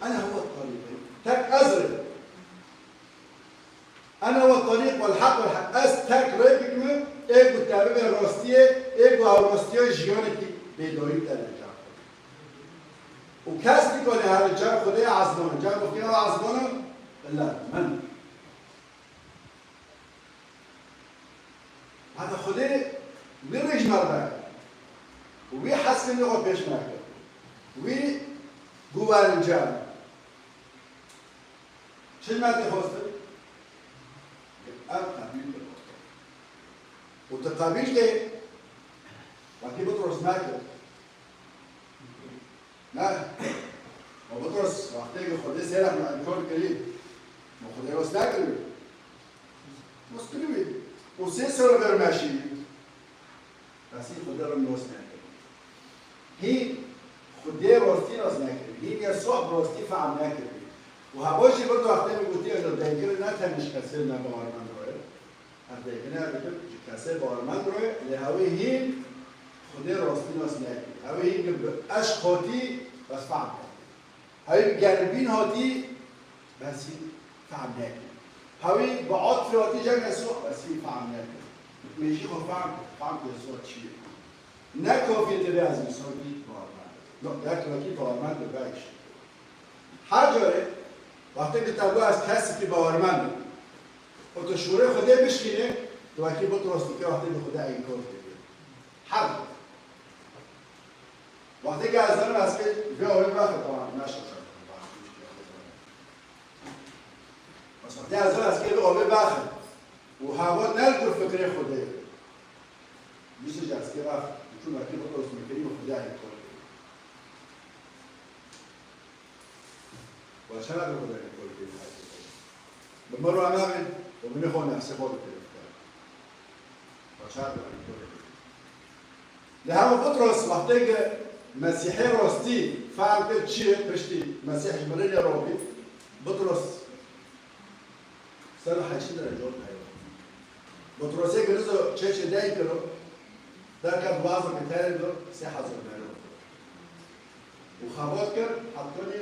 Ene huwa terîq. Tek ez rêk. Ene we terîq wel heq wel heq. Ez tek rêk dikim, ê ku te bibe rastiyê, ê ku ew rastiya jiyanekî bêdayî te li cem Xwedê. Û kes nikane here cem Xwedê ezmane. Cem Xwedê ezmane, illa min. Heta Xwedê wî rêj me be. Wî heskirina xwe pêş me kir. Wî guvarin cem. Çi me tê xwestin? Ev qebîl kir. Û tu qebîl kê, wekî Bitros nekir. Ne? O Bitros, wextê ki Xwedê sê re me înkar kirî, me Xwedê rast nekirî. Rast kirî. Û sê sor ver meşî. Kesî Xwedê re nas nekirî. Hîn Xwedê rastî nas nekirî. Hîn Yesûa bi rastî fehm nekirî. Û heva jî vir wextê min gotî, ez dengkirin ne tenê ji kesê ne bawermend re ye. Ez dengkirin dikim ji kesê bawermend re ye, lê hewî hîn Xwedê rastî nas nekirî. Hewî hîn bi eşq hatî, bes fehm nekirî. Hewî bi germbîn hatî, bes hîn fehm nekir. Hewî bi atifê hatî cem Yesû, bes hîn fehm nekir. Mêjî xwe fehm kir, fehm kir Yesû çi ye. Ne kafî ye tu bê ez însankî bawermend im. Yok, ger tu wekî bawermend be, belkî. Her carê, wextê ki te got ez kesekî bawermend im, û tu şûrê Xwedê bişkînî, tu wekî Bitros dikî wextê ki Xwedê înkar dikî. Her carê. Wextê ki ez zanim ez kê vê avê vexim, tamam, ne şaşa. Bas wextê ez zanim ez kê vê avê vexim. Û heva ne li gor fikrê Xwedê. Dîsa jî ez kê vexim. Çûm wekî Bitros min kirî û Xwedê înkar kirî. Wa çawa bi Xwedê înkar kirî? Bi min re nabin û binê xwe nefsê xwe dikirifte. Wa çawa bi Xwedê înkar kirî? Li hema Bitros wextê ki Mesîhê rastî fehm kir çi ye, piştî Mesîh ji mirinê rabî, Bitros ser û heştê derece ot heye. Bitrosê ki nizo çêçê dey kiro, derket wazeke terê do sê hezar mero. Û xebat kir, hetanî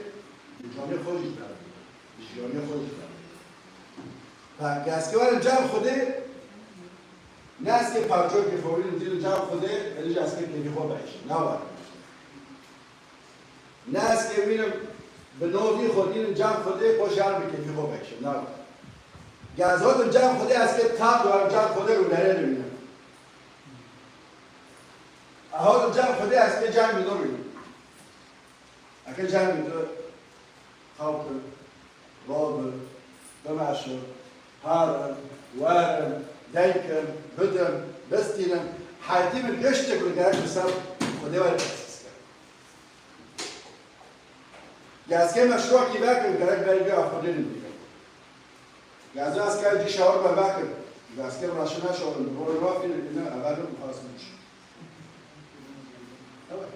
di canê xwe jî derdi. Di jiyanê xwe jî derdi. Pe, ke ez kê werim cem Xwedê, ne ez kê parçokê xwe wînim dînim cem Xwedê, êdî jî ez kê kêfî xwe bihişim. Ne werim. Ne ez kê wînim bi novî xwe dînim cem Xwedê, xwe şer bi kêfî xwe bihişim. Ne werim. Ke ez hatim cem Xwedê, ez kê tab werim cem Xwedê û nerê dimînim. Hatim cem Xwedê, ez kê cem bi nûrî. Eke cem bi tu xew kin, bal bin, bimeşin, herin, werin, dey kin, bidin, bistînin, heytî min giştik li gerek li ser Xwedê were tesis kir. Gazke meşrûakî vekin, gerek berî vê Xwedê li bînin. Gazo ez kar cî şawirme vekin. Gazke raşina şawirme, rol rafî ne, ne, evel bu xas biç. Evet.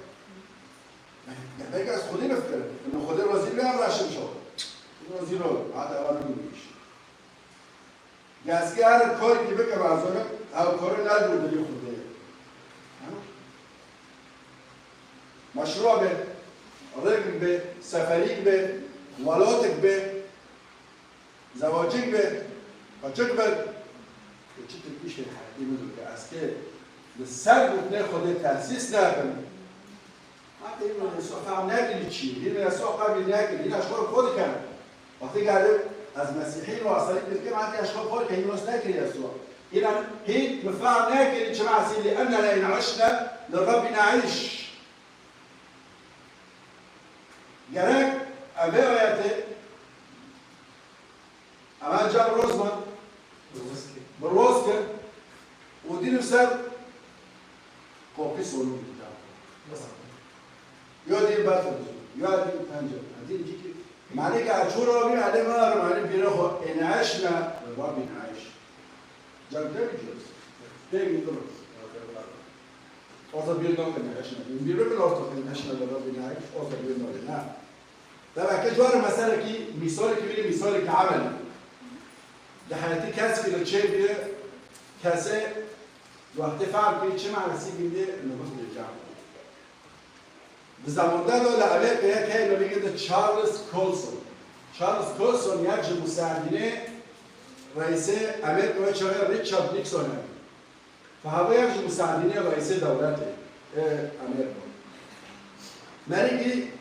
Gerek ez Xwedê bifikirim. Ino Xwedê razî be, raşin şawirme. Razî rol, hadi evel bu iş. Gazke her korkî bike, bazı ew kore ne bu dilî Xwedê. Meşrûa be, rêk be, seferîk be, welotik be, zewacik be, qeçik be, tu çi tiştê heyatî min dike, ez kê li ser gotinê Xwedê tesîs nakim. Heta îro Yesûa fehm nekirî çi, îro Yesûa qebîl nekirî, îna ji xwe xwe dikene. Wextê gelê ez Mesîhî û asayî dikim, heta ji xwe xwe dikene, îro nekirî Yesûa. Îna hîn bi fehm nekirî, çima esî li enne le in işne li Rebbî neîş. Gerek ev ayetê, ev cem rozman bi roz kir û dînim ser kopî sonu bida. Ya dî berfir, ya dî pencir. Dî cîkî mane ke çû rabî, elê me rabî, mane bîre xwe êneşme, rabî neş. Cem te bicûz. Peki dur. Orta bir nokta neşme. Bir bir orta neşme, rabî neş. Orta bir nokta ne. Demek ki, cwar meselekî, mîsalekî bîne, mîsalekî emelî. Di heyetî kes ki li çê bîye, kesê wextê fehm kî çi manasî bîne, nivîs li cem. Di zamanda de li Amerîkayê keyê me bigirdi Charles Colson. Charles Colson yek ji musaidînê reîsê Amerîkayê çaxê Richard Nixon e. Fehebo yek ji musaidînê reîsê dewletê, ê Amerîka. Merîkî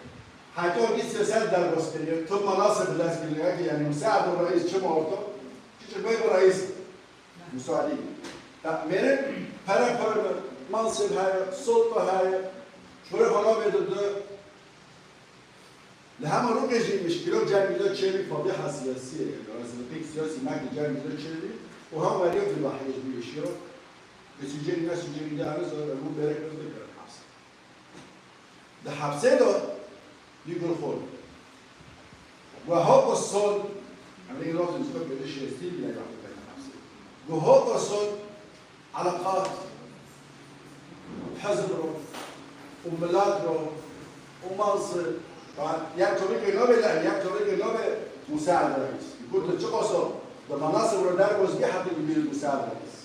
heta wekî siyasî derbas kiriye, tu manasê bi dest kiriye, yanî musaid û reîs çi orto, çi çi bey bi reîs, musaidî. Ya, mêrin pere pere, mansib heye, sulta heye, şûrê xwe navê dide, Li hema rokê jî mişkîlo cem bîne çêbî, fedîha siyasî ye, yanî rezilîkek siyasî mek li cem bîne çêbî û hem weriya dibahiyê ji bî êşiya. Bi sûcê ne sûcê de, ew zor, ew berek ez dikirin hepsê. Di hepsê de dî gur xol. Gu hoko sol, em ê lafzên ji xwe bêje şêstî bîne ya xwe hepsê. Gu hoko sol, Eleqat, hizb ro û milat ro û mansib, yek torîkê nabê le, yek torîkê nabê musaid reîs. Got tu çiqas o di manasib ro dergoz bî, hetê dibî musaid reîs.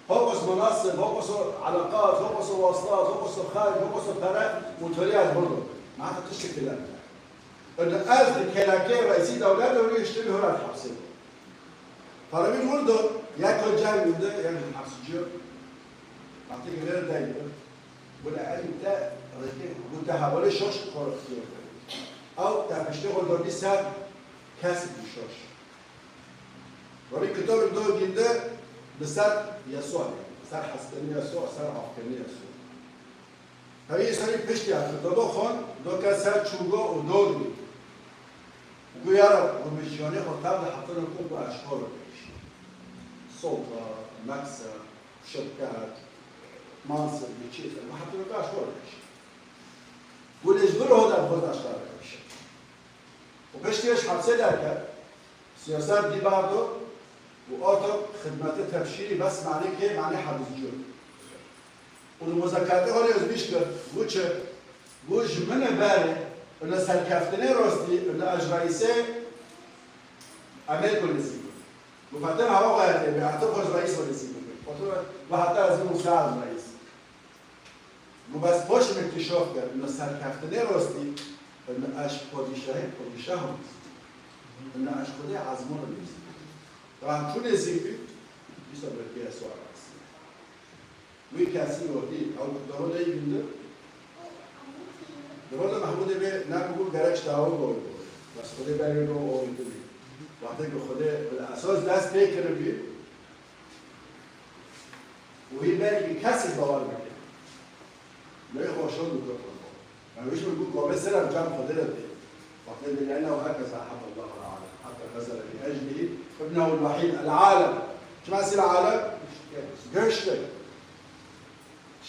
Hokos manasib, hokos eleqat, hokos weslat, hokos xerc, hokos pere û torî ez hurdo. Mehta tiştê kile. Û ez di kelekê reîsî dewlet û rû hiştê hura hepsê. Paramîl wir do, yek cem winde, yek hepsîciyo. Wextê ki vêre dey, bu le elî te rêkê, bu te hevalê şaş xwe ixtiyar kir. Ew te piştê xwe dodî ser kes bû şaş. Rabî kitabê do ginde bi ser Yesûa, ser hezkirinê Yesûa, ser afkirinê Yesûa. Hevî serî piştî ya kitaba xwe do ke ser çûga û dor bû. Û ya Reb, hûn bi jiyanê xwe tev de hetin û ku ku eşkar bikişî. Solta, mekse, şirket, mansib, çî, ku hetin û ku eşkar bikişî. Û lê ji vir ho de xwe eşkar bikişî. Û piştî ji hepsê derket, siyaset dî bardo û orto xidmete tebşîrî bes manê kê manê hebizciyo. Û li muzakatê holê ez bîş kir, û çi? Û ji min e berê, li serkeftinê rostî, li ez reîsê Amerîka nêzîk bû. Û fetin hava xwe yatê, bi heta xwe ji reîs xwe nêzîk bû. Û heta ez bûm ser reîs. Û bes paş min îktîşaf kir, li serkeftinê rostî, li ez padîşahê padîşah bûm. Li ez Xwedê ezmûn bûm. Wan çû nêzîk bû, dîsa bi piyasa rastî. Wî kesî wekî ew doro lê binde. Di rola Mehmûdê bê, ne bû gerek ji dawa bû. Bes Xwedê berê ro o bindibî. Wextê ku Xwedê bi esas dest pê kiribî, û hî belkî kesî bawer bike. Lê xweşan dû kir. Em wî ji min bû komê ser ev cem Xwedê re tê. Wextê dê leyna û herkes ahabbe Allah alem. Hatta nezele bi eclihi ibnehu el-wahid el-alem. Çima sî el-alem? Giştek.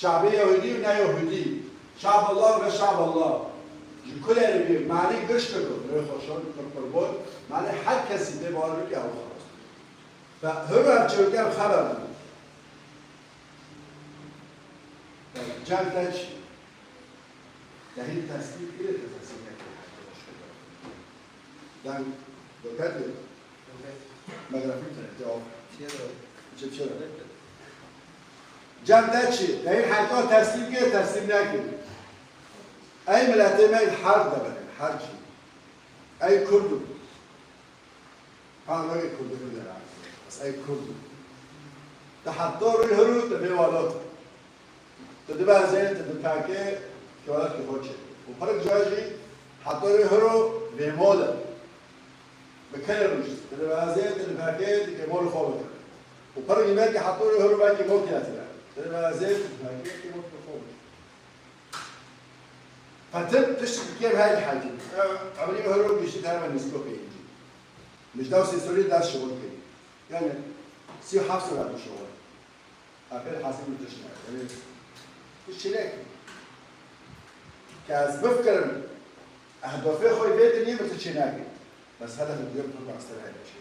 Şabê Yahudî û ne Yahudî, Şaballah û ne Şaballah, ji kulê re bî, malê giş kirdo, li xweşan, qirqirbon, malê her kesî bê bawer bike ew xelas. Ve hir ev çewke ev xeber bû. Cem te çi? Te hîn teslîm kiriye, te teslîm nekiriye. Deng, dikkat edin. Megrafî tene, cevap. Çi, çi? Cem te çi? Te hîn heta teslîm kiriye, teslîm nekiriye. Ey miletê me herb de bene, her çi. Ey Kurd. Parvegê Kurdî bide ra. Ez ey Kurd im. Ti heta rûyê hiro ti vê welat. Ti dibezê, ti dipekê, kewaletê xwe çê. Û pirik ca jî heta rûyê hiro vê mol e. Bi kelê rû jî. Ti dibezê, ti dipekê, ti kê mol xwe bike. Û pirik jî belkî heta rûyê hiro belkî mol kêletî be. Ti dibezê, ti dipekê, ti kê mol xwe bike. Fetin tiştekî kêm heye dihejin. Ew, ew ê hero giştî te me nîsko pêncî. Mijda û sêsorî dest şixul kirî. Yani sî û heft sor tu şixul. Epê hesî min tişt neke. Yani tu çêlek. Ke ez bifikirim, ehdafê xwe vê dinyê min tu çênekî. Bes hedefê duyem tu bexser heye çê.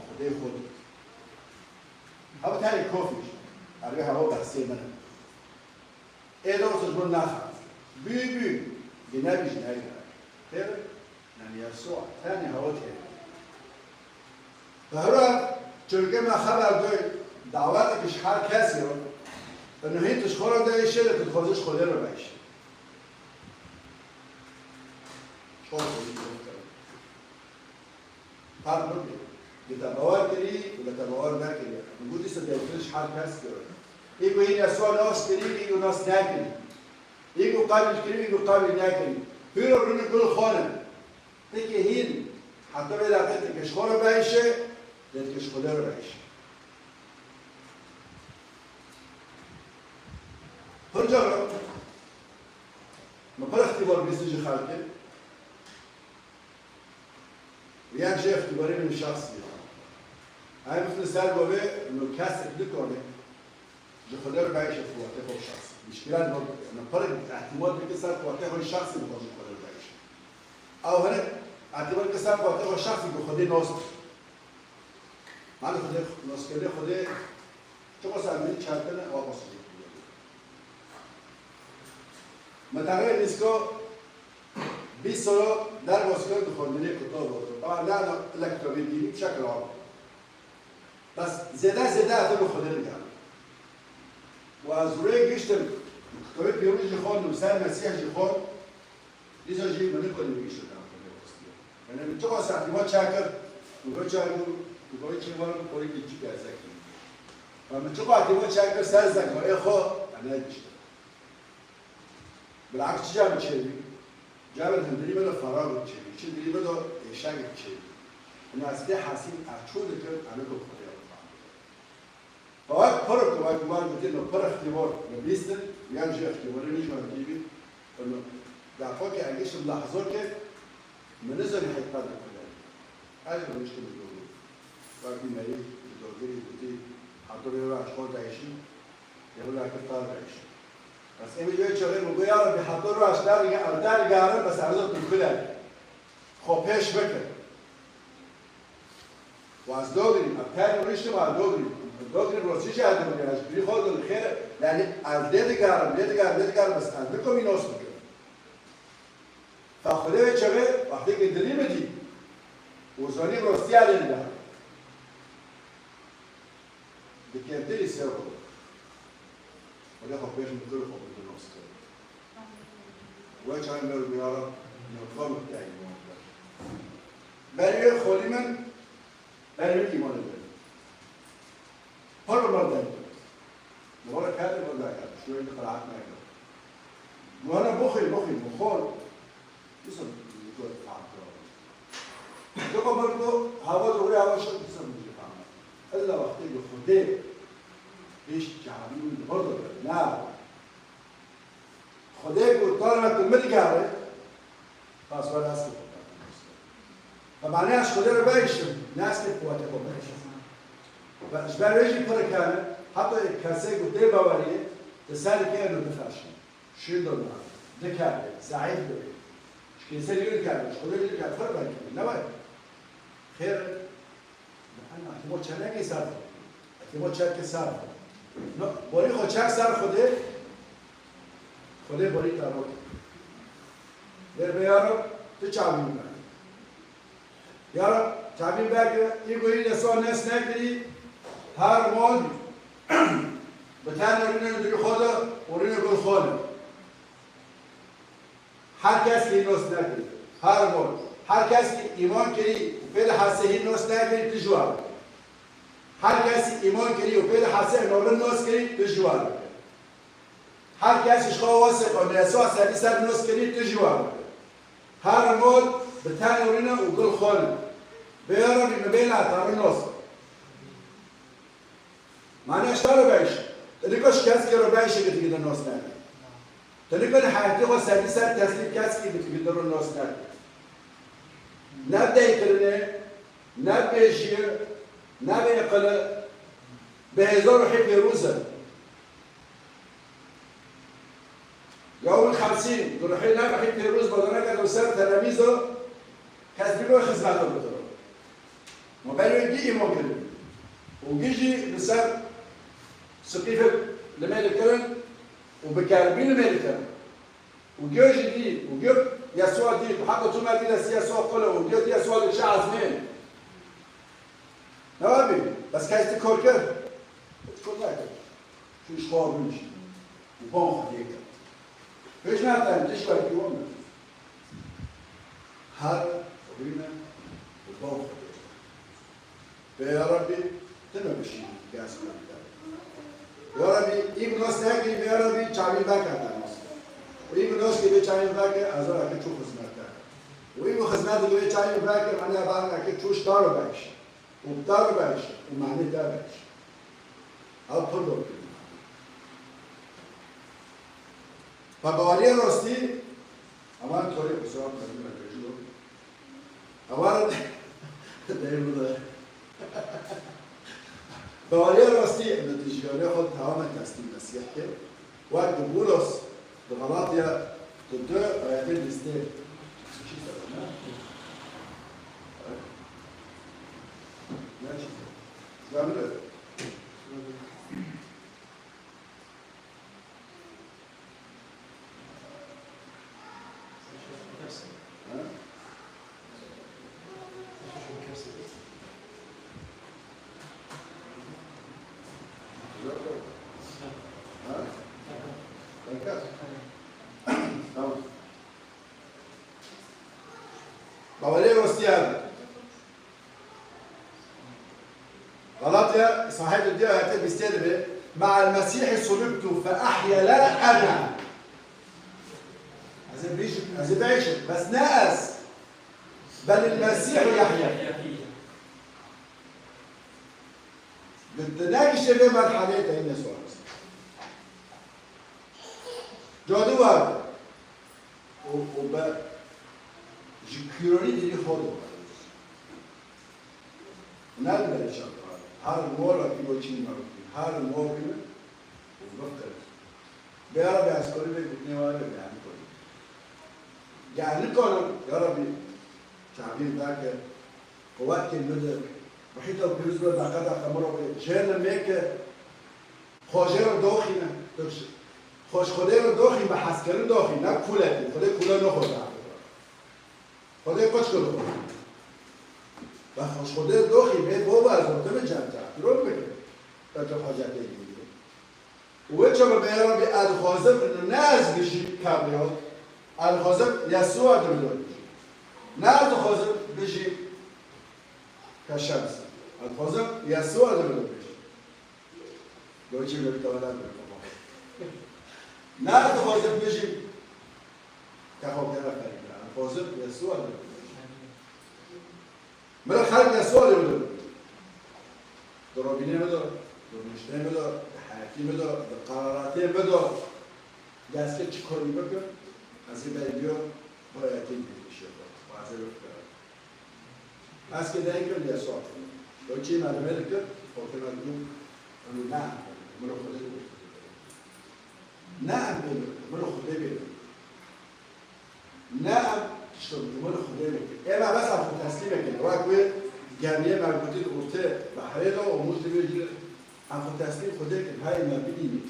Xwedê xwe dît. Hewa tenê kofî jî. Erê hewa behsê min e. Ê dost ji min naxebize. Bû bû. Gi nebî jî neyê. Têr, yani Yesûa tenê hewa têr. Bi hira çirkê me xeber doy, daweteke ji her kesî re, û nihî tu ji xwe re de îşê de tu dixwazî ji Xwedê re be îşê. Çor Xwedê dost e. Fark nake. Li te bawer kirî û li te bawer nekirî. Min got dîsa dewtir ji her kes kir. Ê ku hîn Yesûa nas kirî, ê ku nas nekirî. Ê ku qebil kirî, ê ku qebil nekirî. Pîro rûnê gul xwe ne. Tikê hîn heta vê deqê tikê ji xwe re beyşe, lê tikê ji Xwedê re beyşe. Pir cara min pir îxtîbar bihîstin ji xelkê. Yek jê îxtîbarê min şexsî ye. Em biftin ser govê, no kesek nikane ji Xwedê re beyşe quwetê xwe şexsî. Mişkîlet min, min pir îhtîmal dike ser quwetê xwe şexsî bixwe ji Xwedê re beyşe. Ew hinek îhtîmal dike ser quwetê xwe şexsî ku Xwedê nas bike. Hani Xwedê, naskirina Xwedê çiqas em ê çêkin, ew qas jî. Min teqrîben nîska bîst sala derbas kir di xwendinê kitab û. Taban ne, ne, ile kitabê dînî bi şekil am. Bes zêde zêde ez bi Xwedê digerim. Û ez rê giştim, kitabê pêwî jî xwend û ser Mesîh jî xwend. Dîsa jî min nikirî wî îşo dam xwe rastî. Yani min çiqas îhtîmal çêkir, min goy çay bû, min goy çêwar bû, goy kî çi gerzekî. Ve min çiqas îhtîmal çêkir ser zekarê xwe, em negiştin. Bilaks çi cem çêbî? Cem hindirî me de feraq çêbî, çi dirî me de êşek çêbî. Û ez tê hesîn ez çû dikim, em ê ku Xwedê re bixwin. Wek pir ku wek wan gotî, no pir îxtîbar min bîstin, yan jî îxtîbarê min ji wan dî bî, no daxo ke egişim lehzo ke min nizanî heyqa de kule. Ez rûniştim ji dogirî. Wekî merî ji dogirî gotî, heta vê re ji xwe deyşî, ya wila kir ta deyşî. Bes ê min ji wê çaxê min got, ya Rebî, heta roj derge-, dergerim, bes ez tu kule. Xwe pêş bike. Û ez dogirîm, ez tenê rûniştim, ez dogirîm. Dogirîm, rostî jî ez dogirîm, ez ji birî xwe dogirîm, xêr e. Yanî ez lê digerim, lê digerim, lê digerim, bes ez nikom wî nas bikim. Fa Xwedê wê çaxê, wextê ku dilî min dî, û zanîm rostî ez lê digerim. Di kevtirî ser xwe. Xwedê xwe pêş min kir û xwe bi nas kir. Wê çaxê me got, ya Reb, navka min te îman kir. Berê wê xwedî min, berê wê îmanê min. Pir li me deng kir. Li we re kerdê min derket, şûyê min qiraet nekir. Wana bixwî, bixwî, bixwî. Dîsa li gor fam kir. Dixwe min got, hewa dixwî, hewa şew, dîsa min jî fam. Illa wextê ku Xwedê pêş çavî min di vir de kir. Na. Xwedê ku tara tu min digere, paswar ez ki Xwedê. Bi mane ez Xwedê re beyşim, ne ez ki quwetê xwe beyşim. Ve ji ber wê jî pirik hene, Heta ê kesê ku tê baweriyê, di ser ke eno diferşî. Şûn do na. Dikare, zeîf dibe. Ji kesê jî dikare, ji xwedê jî dikare, ferq nake. Ne wayî? Xêr e. Ema ti bo çelekê ser xwe. Ti bo çelkê ser xwe. No, borî xwe çek ser Xwedê. Xwedê borî te rok. Vêr be ya Reb, tu çavî min veke. Ya Reb, çavî min veke, î ku hîn Yesûa nas nekirî, her mod bi tenê rûnê li dûrî xwe de û rûnê gul xwe de. Her kes kî nas nekirî, her mod. Her kes kî îman kirî û pê dihese hîn nas nekirî, tu ji wan bike. Her kes kî îman kirî û pê dihese eno rind nas kirî, tu ji wan bike. Her kes ji xwe wesê xwe Yesûa serî ser nas kirî, tu ji wan bike. Her mod bi tenê rûne û gul xwe ne. Bê ya Rebî, min bêhna te rind nas. Mane ji te re bêş. Tu nikare ji keskî re bêşî ku tu gidir nas nake. Tu nikare heyatê xwe serî ser teslîm keskî ku tu gidir nas nake. Ne deykirinê, ne bêjiyê, ne bêqile, bi hêza ruhê pêroz e. Yewmil xemsîn, di ruhê ne ruhê pêroz badana ke li ser telemîzo kes bî wê xizmeta bikiro. Ma berê wê gî îman kiribî. Û gî jî li ser siqîfek limê dikirin û bi kerbî limê dikirin. Û gî jî dî, û gî Yesûa dî, û heta tu me dî destî Yesûa qul e, û gî dî Yesûa dikişe ezmên. Ne wabî, bes kes tu kor kir? Tu kor nekir. Çû ji xwe rûnişt û ban Xwedê kir. Pêş ne te tiştekî wan e. Her rûne û ban Xwedê kir. Bê ya Rebî, tu me bişînî, gez me bide. Ya Rebî, î bi nas nekirî, bê ya Rebî, çavî veke te nas. Û î bi nas kê bê çavî veke, ez ora ke çû xizmet te. Û î bi xizmet kê bê çavî veke, mane barna ke çû ştar û beş. Û bi te re bêş, û manê te bêş. Ew pir dor kirî. Bi baweriyê rastî, ewan torê xwe sewab mezin me bêjî lo. Ewan deyê bide. Bi baweriyê rastî, em di jiyanê xwe tamamen teslîm Mesîh kir. Wek di Bûlos, di Xelatya, di du ayetê bîstê. Çi ser ne? Ne çi ser? Ji me bide. Ha? Tamam. Bawerê rastî ye. Xelatya, sahîb diya ayetê bîstê dibe, "Me'el Mesîhî sulibtu fe ehye la ena." Ez ê bêjim, ez ê bêjim, bes ne ez. Belil Mesîhu yehye. Di, di negiştê vê merheleyê te yine sorast. Cadu var. Û, û be ji kûrorî dilî xwe de. Ne li ber çawa. Her mor a ki bo çîn mevkî. Her mor ki û bifkir. Bê ya Rabbi ez kurî vê gotnê wa vê yani kurî. Yani kurî. Ya Rabbi çavîr dake. Quwetê min de. Ruhî te pîroz be, deqe deqe min re bê. Jêr li mêke. Xwe jê re doxîne. Tu ji, xwe ji Xwedê re doxîn, bi hezkirin doxîn, ne kûlekî. Xwedê kûle nexwe. Xwedê qeç kir xwe. Be xwe ji Xwedê re doxîn, bê bo ez û tu min cem te. Diro bike. Te tu hacetê dî. Û wê çawa be ya Rabbi, ez dixwazim, ne ez bijî kabriyo. Ez dixwazim Yesûa di min de bijî. Ne ez dixwazim bijî keşems. Ez dixwazim Yesûa di min de bijî. Goçê min tewala bir baba. Ne dixwazim bijîm. Te xwe kere ferî. Dixwazim Yesûa de bijîm. Min xelk Yesûa de bijîm. Di robînê min de, di rûniştinê min de, di heyatî min de, di qeraratê min de. Destê çi korî bikim, ez ê berî biyo, bo heyatê min dişê xwe. Ez ê bikim. Ez kê dayî kir Yesûa. Ew çî me li me dikir, ew kê me dibû, ew ne. Min û Xwedê bê. Ne em bê, min û Xwedê bê. Ne em tişt bê, min û Xwedê bê. Ême bes em xwe teslîm bikin. Wek wê gemiyê me gotî di ortê behrê de û mûz dibê jî em xwe teslîm Xwedê bikin. Hey me bibînî.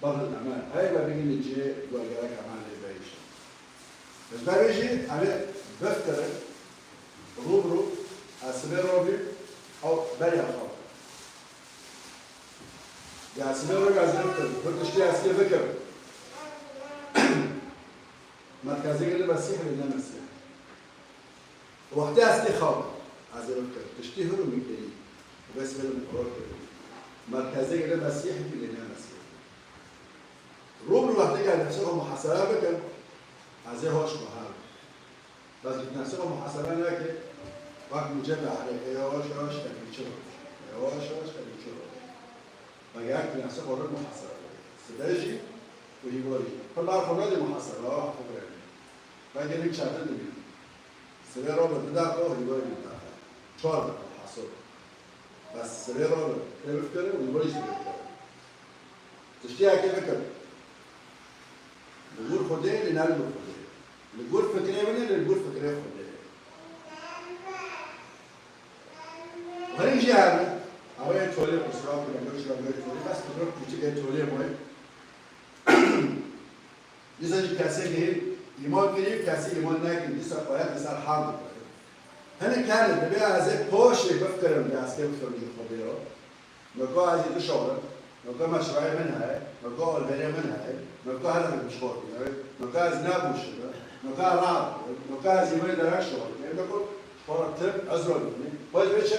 Bavê me, hey me bigihîne cihê ku gerek heman lê veyşin. Ji ber wê jî em ê bifikirin, rû bi rû, ez sibê robî, ew beriya xwe. Ya sibê robî ez bifikirim, hûn tiştê ez kê bikim. Merkezê gele Mesîh lê ne Mesîh. Wextê ez tê xew, ez ê bikim. Tiştî hûn û min kirî. Bes benim karar kirin. Merkezê gele Mesîh bî lê ne Mesîh. Rû bi rû wextê gel nefsê xwe muhasebe bikim. Ez ê hoş bihar. Bes nefsê xwe muhasebe neke. Bak mucebe hale. Yavaş yavaş tepîçe olur. Yavaş yavaş tepîçe olur. Bak ya nefsê xwe muhasebe bikim. Sibê jî û hîvor jî. Pir bar xwe nede muhasebe. Ah, xwe bikim. Bak gelin çadır dibînim. Sibê robe du deqa û hîvor jî du deqa. Çar deqa hesab. Bes sibê robe tê bifikirin û hîvor jî tê bifikirin. Tiştê yekê bikin. Li gor Xwedê, lê ne li gor Xwedê. Li gor fikrê min e, lê li gor fikrê Xwedê. Herî jî hene. Ew ê tolê qusra ku lê gor şira gor tolê. Bes fikrê kuçik ê tolê moy. Dîsa jî kesê hê îman kirî, kesê îman nekirî, dîsa xwe yek li ser hal dikir. Hinek hene, dibê ez ê poşê bifikirim, dê ez kê bifikirim ji Xwedê re. Noka ez ê bişawim, noka meşrayê min heye, noka alverê min heye, noka her min bişxor bûye, noka ez nebûşim, noka ez rahat bûyim, noka ez îmanê derek şixor bûyim, noka xwe re tim ezro bibînim. Xwe ji vê çi?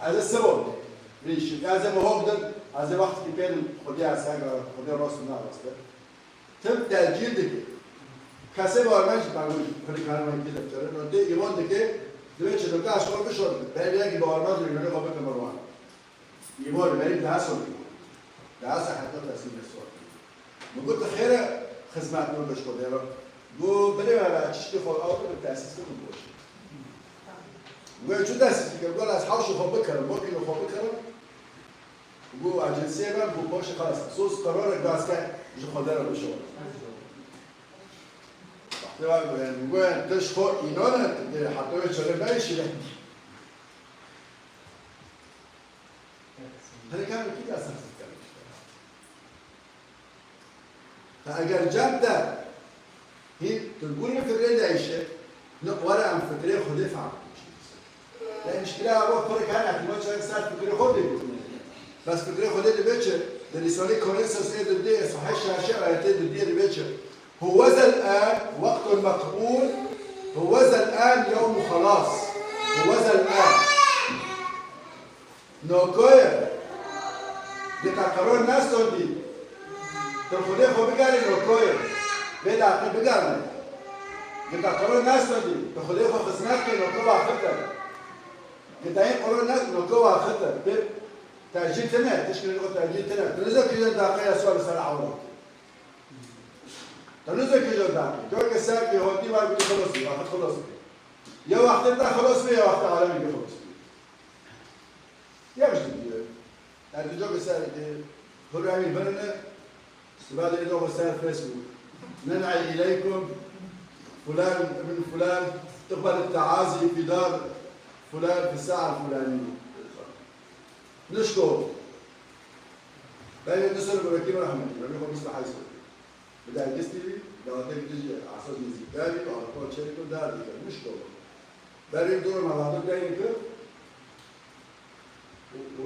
Ez ê sibo rîşim, ez ê miho bidim, ez ê wextekî pê dim Xwedê ez hega Xwedê rast û ne rast e. Tim tecîl dike. Kesê bar me jî, ben jî, xwedî karê me kî deftere, no dê îman dike, divê çi dike, ez xwe bişon, ber yekî bar me jî, xwe bike mirwan. Îman, berî daha son îman. Daha seheta tesîmê sor. Min got, xêre xizmet min bişko dêro. Got, bilê me be, çiştî xwe ew bi tesîs min boş. Got, çi tesîs dike? Got, ez hewşî xwe bikirim, wekî xwe bikirim. Got, ecensiyê me, got, paşê xelas. Sos qerarek dast ke ji Xwedê re bişo. Wextê wa got, yani, got, yani, tu ji xwe înan e, tu dê heta wê çare neyşî. Hereka min kî dest xist kir. Te eger cem te, hîn tu gûr fikrê de îşe, ne were em fikrê Xwedê fehm bikin. Te îşkile ava pir kan ehtimal çek ser fikrê Xwedê bikin. Bes fikrê Xwedê dibe çi? Di Rîsalê Korinthos ê di dê, sahih şaşe ayetê di dê dibe çi? Huwezel an waqtun maqbul, huwezel an yewmu xelas. Huwezel an. Nokoye. Gita qero nestondî. Tu Xwedê xwe bigerî nokoye. Vê daqî bigerî. Gita qero nestondî. Tu Xwedê xwe xizmet ke noko waqit e. Gita yê qero ne noko waqit e. Pê tecîl tine, tişkî noko tecîl tine. Tu nizo kîjan daqî ya sol ser ewro. Tu nizo kîjan daqî. Coke ser ki hotî var bir xelos, waqit xelos. Ya waqtê te xelos bê, ya waqtê alemê bê xelos bê. Yek ji dibiye. Ez di cokê ser, e, programê birine, siba de êdo xwe ser Facebook. Nen'e ileykum, fulan ibn fulan, iqbel teazi fi dar fulan fi sa'a fulaniye. Nişko. Ben de sonra bırakayım rahmetli. Ben de bîst û heşt sene. Bi dergistî bî, dawetê bi dijî esas nêzîkdarî, bi Ewropa çêrî ku dar dikir, mişko. Berê dor me vato deyê kir,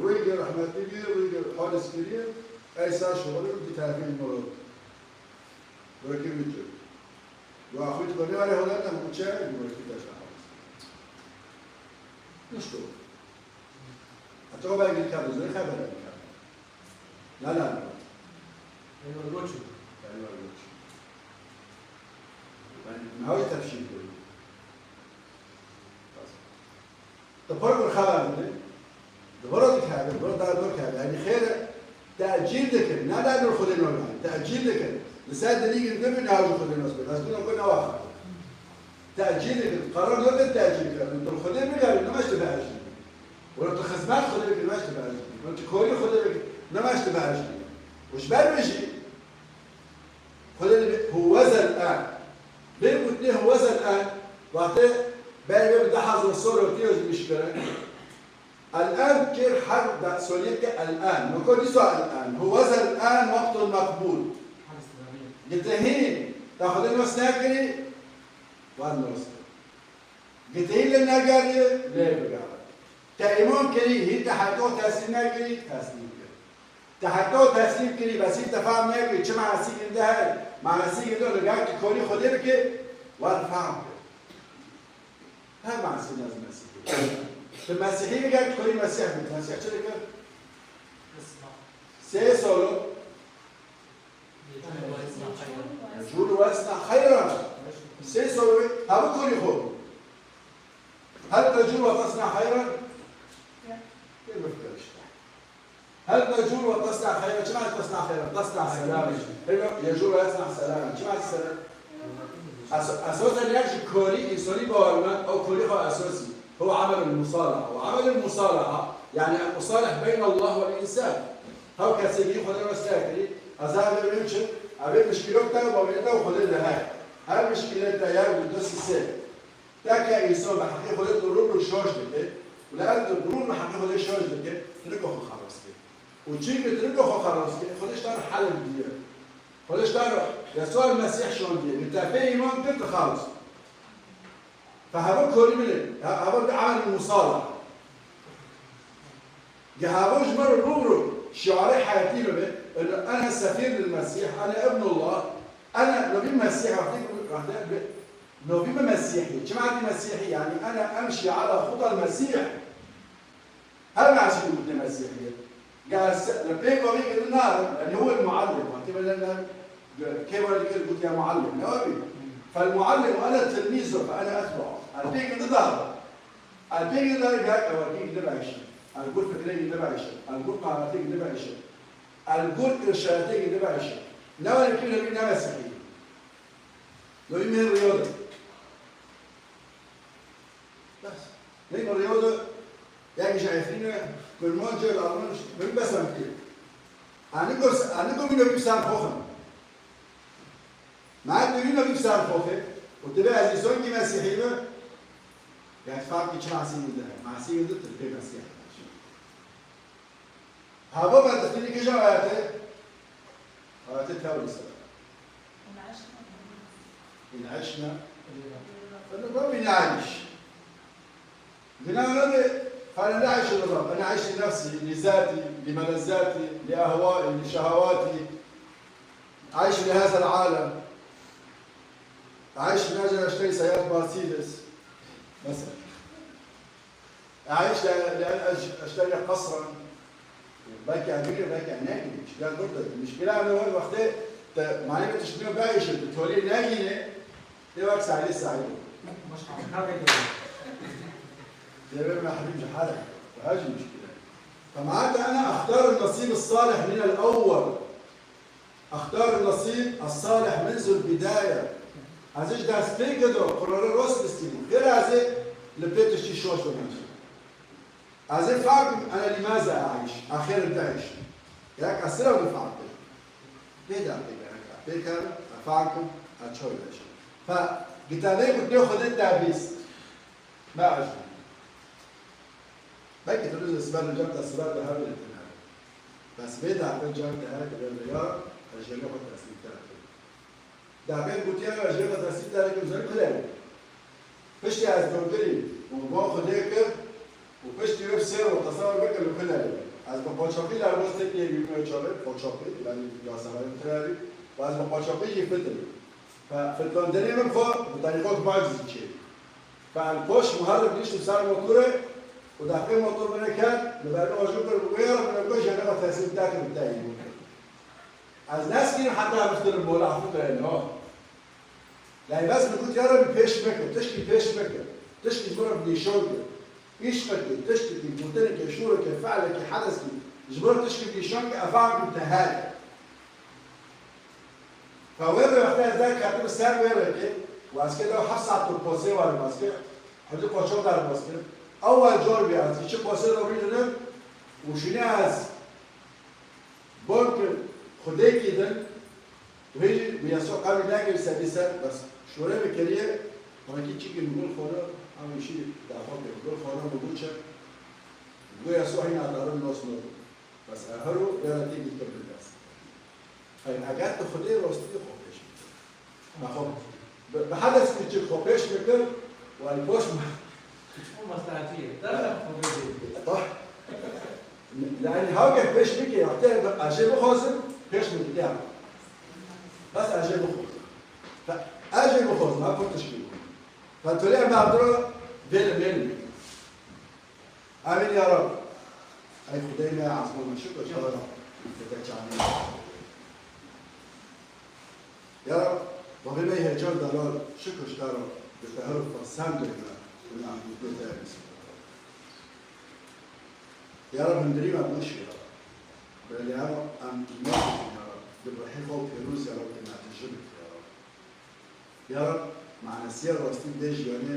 rûyê rehmetî bî, rûyê hadis kiriye, ey sar şoxirî di terefê îmorot. Rûyekî wî tu. Wa xwît ku nêwarê Holanda, ku çe, îmorotî te şahadis. Mişko. Heta o belgî dikar, zor xeber dikar. Ne lan? Eyvallah, goçum. Eyvallah, goçum. Ben ne hoş tepşir koydum. Te pir bir xeber bide. Dibara dikare, dibara daha dor kare. Yani xêr tecîl dikin. Ne ne dur Xwedê nor yani. Tecîl dikin. Li ser dilî girdi mi ne hoş Xwedê nor. Ez bunu koy ne vakit. Tecîl dikin. Karar ne de tecîl dikin. Dur Xwedê mi yani? Ne meşte tecîl. Wala tu xizmet Xwedê bikî, ne ji tu berjî bikî. Wala tu korî Xwedê bikî, Nema ji te behecî. Û ji ber wê jî Xwedê dibê huweze l-an. Vê gotinê huweze l-an, wextê berê vê bi du hezar sor û tîyo jî mişkere. El-an kêr her da soliyê ke el-an. Noko dîsa el-an. Huweze l-an weqtun meqbûl. Gitehîn. Te Xwedê nos nekirî? Wan nos kir. Gitehî lê negeriyê, lê bigere. Te îman kirî, hîn te heta teslîm nekirî, teslîm kir. Te heta teslîm kirî, bes hîn te fehm nekirî, çi manesî ginde heye, manesî ginde li gel tu korî Xwedê bikî, wer fehm kir. Her manesî nez Mesîhî. Tu Mesîhî bigel tu korî Mesîh bî, Mesîh çi dikir? Sê solo. Yecûl ve yesna xeyran. Sê sorê, ha bi korî xwe. Hel tecûl ve tesna xeyran? Pê bifikir işte. Hel tecûl ve tesna xeyran. Çima tesna xeyran? Tesna selam. Pê yecûl ve yesna selam. Çima selam? Es-, esasen yek ji korî, însonî bawermend, ew korî xwe esasî. Huwa amelul musalaha. Û amelul musalaha, yani el musalih beynallah vel insan. Hew kesê bî Xwedê rast nekirî, ez a vê biçim, a vê mişkîlok te, û wê te û Xwedê de heye. Her mişkîlê te yer bi du sisê. Te ke însan bi heqê Xwedê tu rû rû şoş dike, û li el tu rû rû heqê Xwedê şoş dike, tu niko xwe xelas kir. Û çî ke tu niko xwe xelas kir, Xwedê ji te re helê diye. Xwedê ji te re Yesûa Mesîh şandiye. Bi te pê îman kir, tu xelas. Fe heva korî min e. Ha-, heva di amelî musala. Ge heva ji me re rû bi rû şiarê heyatî bibe, ene, ene sefîr lil Mesîh, ene ibnullah, ene novî Mesîh, wextê ku, wextê bi, novî bi Mesîhî. Çima dî Mesîhî? Yani ene emşî ala xutal Mesîh. Her measî û gotine Mesîhiyê. Ger se-, li pêk ve vê kirin narin, yani huwel muallim, wextê me ne, ne, kê were dikir gotiye muallim, ne wabî? Fel muallim ene tilmîzu, fe ene etba'u. El pêk de da. El pêk de da, ger ew pêk de bêşe. El gur fikrekî de bêşe. El gur qanatêkî de bêşe. El gur irşadetêkî de bêşe. Ne were kî nebî ne Mesîhî. Novî meh Riyadê. Bes. Neyme Riyadê, yek ji Efrînê, Kurmancê, Alman, min bes em kir. Aniko, aniko min novî ser xwe xim. Ma tu yî novî ser xwe xim. Û tu bê ez îsongî Mesîhî be. Yani farkî çi masî min de. Masî min de tu pê Mesîhî. Hava berdixtinî kîja ayetê? Ayetê tewrî ser. In aşna. Fenubbi naiş. Gina nabe, fena naiş lirab. Ana aiş li nefsî, li zatî, li melezzatî, li ehwaî, li şehawatî. Aiş li hazel alem. Aiş li hazel eşteri seyat Mercedes. Mesela. Aiş li, li ez eşteri qesran. Belki agirî, belki negirî. Muşkila burada. Muşkila me var wextê te malê tiştine bêşe, tu tolê negîne, de wek saîlê saîlê. Deve mehrûm ji hare. Hajî muşkila. Tamam, ana axtar nasîb salih min el-ewwel. Axtar nasîb as-salih min zul bidaya. Ez ji destpêkê de qurara rast bistînim. Xêr ez ê li pê tiştî şoş bibim. Ez ê fehm kim, ene lîmaze aîş, axir daiş. Gerek ez sira bi fehm kim. Pê de pê gerek, pê ker, ez fehm kim, ez çawa daiş. Fe, gitane ku tê Xwedê te bîst. Me ez. Belkî tu dê siber li cem te siber de her bile tine. Bes vê daqe cem te her bile ya, ez jê xwe teslîm te kim. Daqe gotiye ya jê xwe teslîm te kim, zer kule. Piştî ez dogirî û bo Xwedê kir û piştî wê bi sê ro tesewir bike li kule. Ez bi qoçoqî li Erbostekê yê wî me çabe, qoçoqî, yani yasaların terörü, û ez bi qoçoqî jî fitim. Fe, fitlandinê min xwe bi terîqet Mucizî çê. Fe, el poş muharib niştim ser motorê û daqê motor min ket, li ber min jû kir, wê re min got, jê re teslîm te kim, te yî. Ez neskînim heta biftirim mola, hafû kere no. Lay bes min got, ya Rebî pêş meke, tişkî pêş meke, tişkî ji min re bi nîşan ke. Îşqekê, tiştekî, gotinekê, şûrekê, fe'lekî, hedeskî, ji bo tişkî nîşan ke, efam ku te heye. Fe wê wextê ez derketim ser wê rêkê, û ez kê dew heft saet tu posê warim, ez kê hevdî qoço derbas kirim. Ewel car bî ez çi posê de rûnînim û şûnê ez Wan kir Xwedêkî din, wê jî min Yesû qebîl nekir sedî sed, bes şûre min kiriye, wekî çîkî min gul xwara, ew îşî daxwe kir, gul xwara min gul çek, got Yesû hîna darin nos nabû. Bes ev her û were tê dîtir bidest. Hey, eger tu Xwedê rastî xwe pêş bikir. Me xwe bi, bi hedes kiçik xwe pêş bikir, û el poş me. Çiqo meslehetî ye. Dersen xwe bêjî. Bak. Yani hawgeh pêş bikir, wextê ez jê bixwazim, pêş min dike. Bes ez jê bixwazim. Fe, ez jê bixwazim, ha kurtişkî bû. Fe tu lê em abdura vêle mêl bikir. Amîn ya Rab. Ey Xwedê me, ezmûn me şikir te re, te te çavî. Ya Rab, bavê me Hêcan Delal, şikir te re, bi te her û fersendê me, û em gotê te bîs. Ya Rab, hundirî me boş ya Rab. Belê em, em îman dikin ya Rab, di ruhê xwe pêroz ya Rab, di me tu ji bikî ya Rab. Ya Rab, manesiya rastî vê jiyanê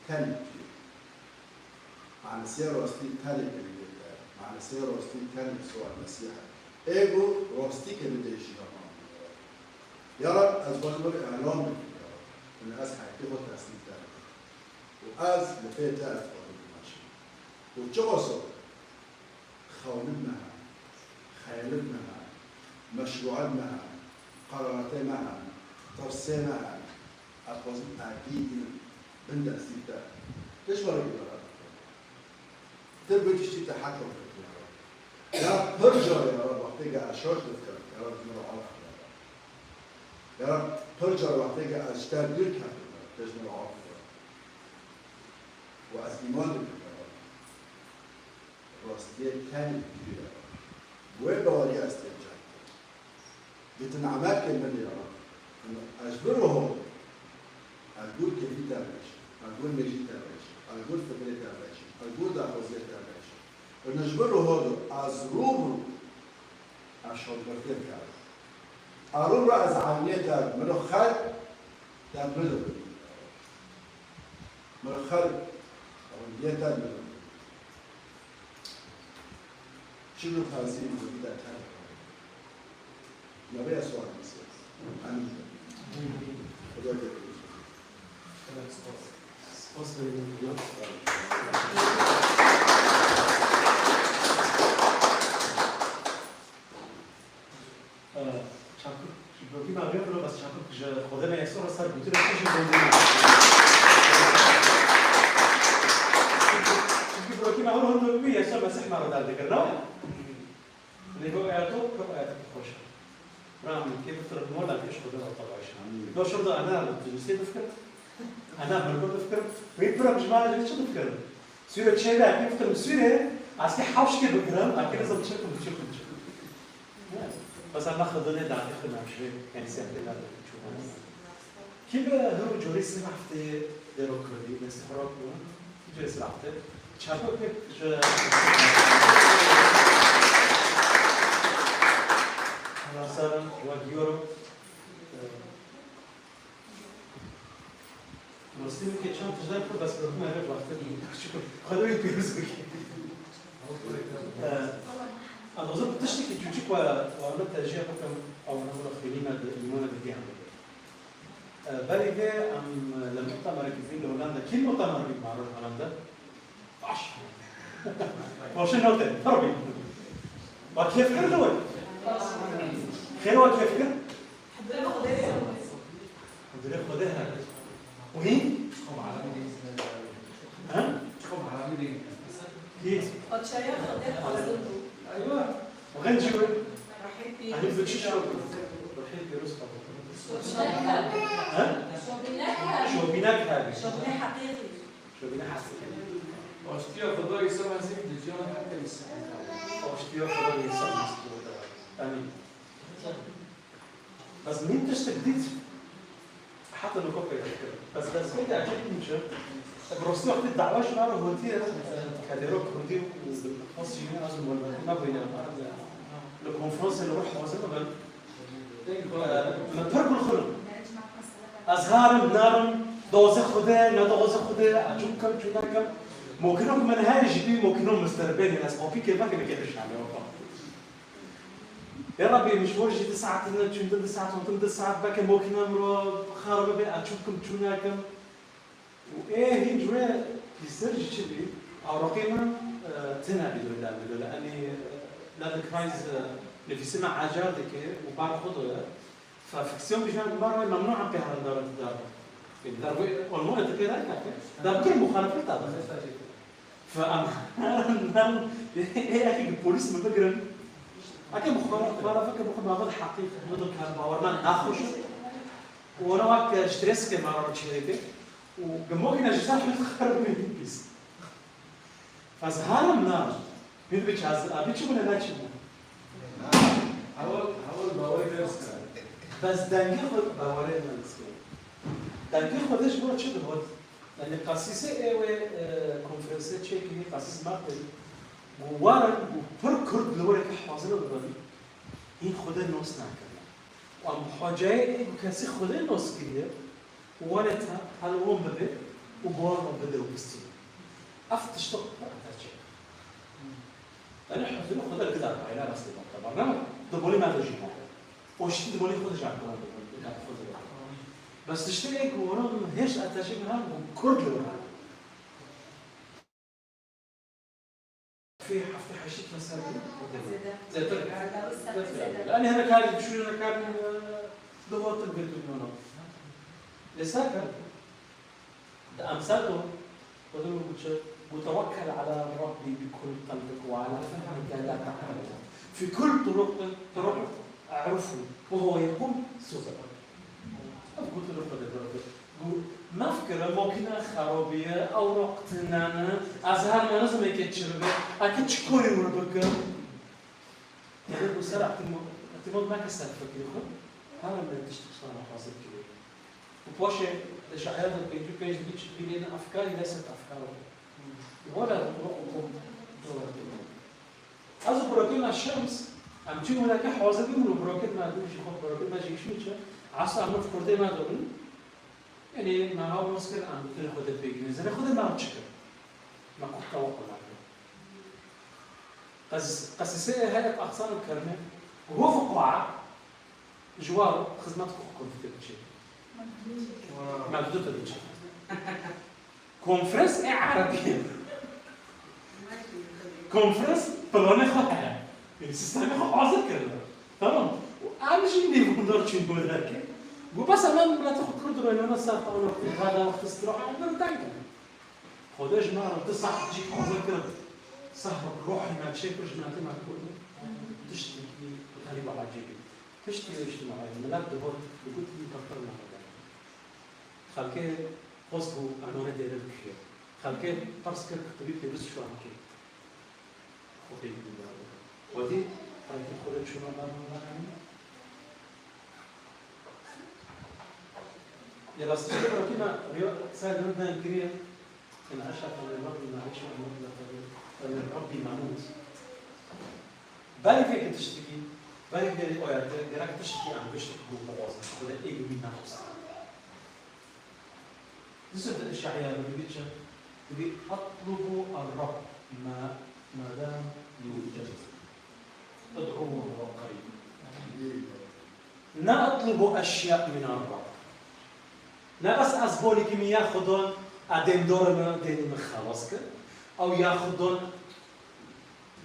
tenê tu yî. Manesiya rastî tenê Îngiltere. Manesiya rastî tenê Yesûa Mesîh e. Ê ku rastî ke bidê jiyana min. Ya Rab, ez xwe ji wir îlan bikim ya Rab. Min ez heyatê xwe teslîm te bikim. Û ez li pê te ez xwe bikim meşin. Û çiqas xewnî me hene, xeyalî me hene, meşrûat me hene, qeraratê me hene, tirsê me hene, ez xwazim erdî bînim bin destî te. Te ji wan re îdare bikim. Te bi tiştî te heqe bikim ya Rab. Ya pir carê ya Rab, wextê ke ez şaş difikirim, ya Rab, ji min re af bike ya Rab. Ya Rab, pir car wextê ke ez ji te dûr ketim, te ji min re af bike. Û ez îman dikim ya Rab. Rastiyê tenê tu yî. Bi wê bawerî ez têm cem dikim. Gotin emelkên min ya Rab. Ez ji vir re hol im. Ez gor kêfî te vêjim. Ez gor mêjî te vêjim. Ez gor fikrê te vêjim. Ez gor daxwaziyê te vêjim. Û ji vir re hol im. Ez rû bi rû. Ez şagirtê te. Ez rû bi rû ez eyniyê te. Min re xelk te min re. Min re xelk rengiyê te min re. Şikir û tazî û te. Navê Yesûa Mesîh. Amîn. Xuda te. Spas. Spas. Ee, çapik, ji blokî me vê biro, bes çapik ji Xwedê me Yesû re ser gotinê xwe jî bendî me. Çimkî blokî me hol hundir bû, Yesû Mesîh me re derdikir, ne? Lê ew ayet pir ayeteke xweş e. Bira min kê bifikirim, wela pêş Xwedê re tebaş e. No şurda ana li Tunusê bifikirim. Ana Mirgo bifikirim. Wê pira ji me re çi bifikirim? Sûre çêve, kê bifikirim Sûre, ez kê hewşkê bigirim, ez kê nizam çi bikim, çi bikim, çi bikim. Bes em xwe dinê daqî xwe navşirê, yanî siyasete daqî çû. Kî bi hir û corî sê hefteyê dêro kurdî, destê xwe rakibû, kî corî sê heftê, çapo pêk ji Halasaran, wa Giyoro, e, Rastî min kê çend tişt der ku bes bi me ve wextê bû. Çikur, Xwedê wî pîroz bike. Ee, ez dixwazim tiştekî çûçik we, we me tercîh bikim, ew ne were xwînî me di îmana di giyan bike. Ee, berî vê em li mutamere kî vîn li Holanda, kî mutamere bî maron Holanda? Baş. Baş e note, pir bî. Wa kêf kir li we? Xêr wa kêf kir? Hundirê Xwedê hebe. Û hîn? Ha? Hîn. Paşaya Xwedê hazir bû. Eywa. Û xencî we? Rehî Anî bi çi şo? Rehî pîroz xwe. Ha? Şobînek hebî. Şobînek hebî. Şobînek heqîqî. Şobînek heqîqî. Aştiya Xwedayê Îsa Mesîh di ciyan heke Îsa. Aştiya Xwedayê Îsa Mesîh. Amîn. Ez nîv tiştek dît, heta niha peyda dikim. Ez destpêkê ecêb bûm çi? Bi rastî wextê dawa ji me re gotiye, kedêro kurdî û xwest jî ez û malbatê me bûyne. Li konferansê li wir hazir bibin. Min pir gul xwin. Ez herim, nerim, doze Xwedê, ne doze Xwedê, ecûm kim, cû nekim. Mokino ku min heye jî bî mokino mister Benî, ez kopî kê vekim, kê bişname weka. Ê Rebî, mişwar jî du saet tine, çûn du saet, hatin du saet, belke mokîna min re xerab bibe, ez çû bikim, çû nakim. Û ê hîn ji wê pîstir jî çi bî? Awroqê min, e, tune bî doyê derdikeve. Enî, e, Ladekreis, e, nivîsî me ecar dike û bar xwe doye. Fe fiksiyon bî jî bar wê memnû em pê herin dara dar. Ê, dar wê olmana te pê dayî kake. Dar bikin muxalefet da. Fe em herin, herin, ê, ê, eke polîs min bigirin. Eke muxalefet, muxalefet ke bixwe babet heqî, bidin ke bawermend naxweş in. Û ona wek, e, streskê me re çêdike. Û gimokî ne ji ser xwe xeribî pîs. Ez herim na. Min bi çaz, abi çi bûne, ne çi bûne? Heval, heval bawerê me bistîne. Bes dengê xwe bawerê me bistîne. Dengê xwe de ji bo çi dihot? Yanî qasîsê ê wê, e, konferansê çêkirî, qasîs Martin, got, werin, got, pir Kurd li wir ê hazir bibin. Hîn Xwedê nos nakin. Û em hocayê ê ku kesî Xwedê nos kiriye, û were te hel wan bibe û bi wan re bide û bistîne. Ev tişt pir eterçe. Yanî huzurê Xwedê li gida payla rastî bak te barna. Di bolê me de jî heye. Û şitî di bolê xwe de jî akran dibin. Di kat xwe de. Bes tiştê ê ku wan hêş eterçe niha û Kurd li wir hene. Fê heftê heştê kesel bû? Zêde. Zêdetir. Zêdetir. Yanî hinek karî bişûne, hinek karî, e, dihotin girtin yono. Lê saka, di emsal de, Xwedê min got çi? Got, "Tewekkel ala Rabbî bi kul qelbik we ala fehmik la te'mel. Fi kul turuq, turuq e'rifhu ve huve yekul suquk." Ev gotin li Xwedê birotin. Got, "Mefkire, makîne xerabî ye, ewroq tune ne, ez her me nizim eke çi bibe, eke çi korî wir bikim." Yanî got, "Ser ihtimal, ihtimal neke ser fikrê xwe, her me tişt xwe hazir kiriye." Û paşê di şair de pêncî û pênc dibî çi dibî lê ne efkarî leyset efkar. Wala ruh û ruh. Ez û birokê me Şems, em çûn wineke hazir bûn û birokê me, dû jî xwe birokê me jî şûn çi, esa em kurdê me dibin. Yanî me haw nas kir, em gotin Xwedê pêk nêzere, Xwedê me çi kir? Me kurt tewekkul nakir. Qes-, qesîsê heye axsan û kermê, û ho fuqaha, ji war xizmet ku konfîte diçe. Mevdû te diçe. Konferans ê erebî ye. Konferans planê xwe heye. Yanî sîstemê xwe hazir kirine. Tamam. Û em jî nêvûndar çûn bo derkê. Got, "Bes em mileta xwe Kurd re nana ser xwe, ana xwe, hada wextê istirahat, em deng in." Xwedê ji me re du saet cî hazir kir. Sehra ruhê me çêkir ji miletê me Kurd. Tiştekî xerîb û ecêb e. Tiştê îctîmaî, milet dihot, digot, "Î pir pir nehebe." Xelkê xwest bû, emanetê li kiriye. Xelkê pers kir, kitibî pêwîst şuan kir. Xwe pêk bû. Xwedî, xelkê xwe de çûna ber min. Yê rastî, rokî me riya ser min ben kiriye. In eşrefe min Rabbî meîşe û min Rabbî memût. Berî vê tiştekî, berî vê oyatê, gerek tiştekî em giştek bû bixwazin. Xwedê ê wî nexwest. Dizî di Eş'eya de dibî çi? Dibî, "Etlubu er-Rabb ma, ma dam yûced. Ud'ûhu ve huve qerîb." Ne etlubu eşya min er-Rabb. Ne bes ez bolî kim ya Xwedon, a dêmdorê min, dênî min xelas kir. Ew ya Xwedon,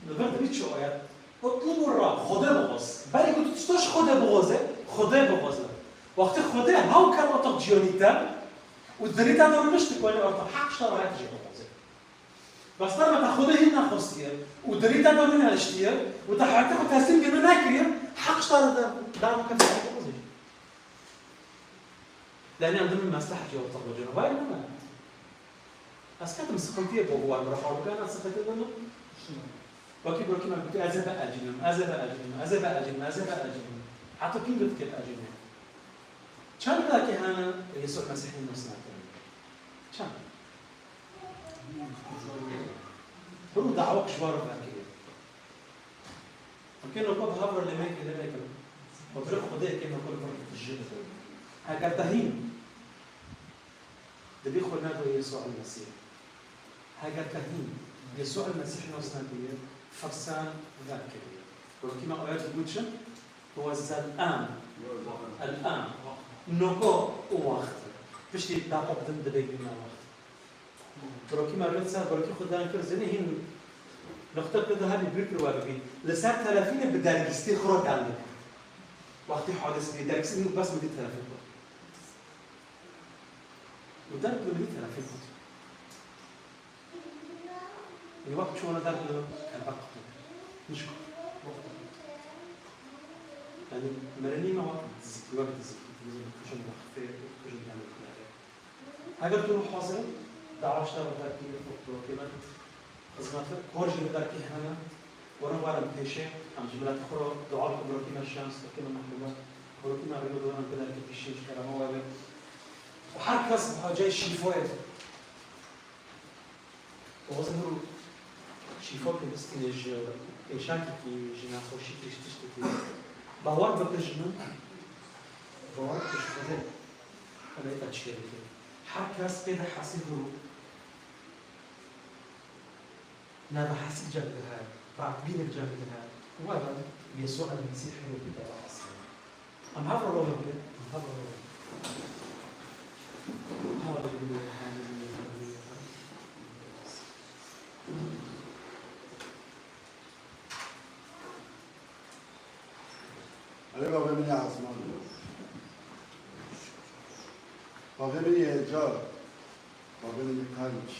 li vir dibî çi ayet? Utlubu Rabb, Xwedê bixwaz. Berî ku tu tişta ji Xwedê bixwaze, Xwedê bixwaze. Wextê Xwedê hew ker ortak ciyanî te û dilî te dorî nişt dikwanî ortak heq ji te re heye tu jê bixwaze. Bes te me te Xwedê hîn nexwestiye û dilî te dorî nehiştiye û te heyatê xwe teslîm kir nekiriye, heq ji te re de, dama ke tu jê bixwaze. Lê em dimin meslehekî ortak bicûne. Vay neme. Ez ketim sıkıntıya bo war, bira xalukana sıkıntı deme. Wekî birokî me gotî, "Ez ê biecînim, ez ê biecînim, ez ê biecînim, ez ê biecînim." Heta kî dikê biecîne? Çend dakê hene Yesû Mesîhî nas nakin? Çend? Hûn dawek ji war vekirî. Em kê noko bi hev re lêmekê lêmekin. Xwe bi rih Xwedê kê noko li vir dikujin. Heger te hîn dibî xwe nedo Yesû el Mesîh. Heger te hîn Yesû el Mesîh nas nekiriye, firsan vekiriye. Wekî me ayet digot çi? Wezîfe el-an. El-an. Noko û wext. Piştî daqa bidin dibe yûna wext. Birokî me rêt ser, birokî xwe dan kir zinê hîn noqte pê de hebî bîr kir we bibî. Li ser telefînê bi dergîstî xwe dan dikir. Wextî hadis bî, dergîstî bes min dî telefîn xwe. Û derg min dî telefîn xwe. Ê wek çûna der li kelbek qutû. Nişko. Yani mirinî me wek dizikî, wek dizikî. Dizikî kujin wextê, kujin demê nere. Eger tu hazir, dawaşta ve derkî, doktorê me, xizmet, kor jî derkî hene, oran warin pêşe, em ji millet xwe dua ku birokî me şans, birokî me mehkûme, birokî me rêlo doran biderkî pêşî ji kerema we be. Û her kes bi hacayê şîfoyê. Dixwazim hûn şîfokê bistîne ji êşakekî, ji nexweşîkî, ji tiştekî. Bawer bike ji min, bawer bike ji Xwedê. Xwedê te çi dike. Her kes pê de hesî hûn. Nava hesî cem dihe, radbînek cem dihe. Were, Yesû el-Mesîh heyatê te ve hesî. Em hev re rovin bikin, em hev re rovin. Haleluya, haleluya, haleluya. Erê bavê min ê esman. Bavê min ê car. Bavê min ê qenc.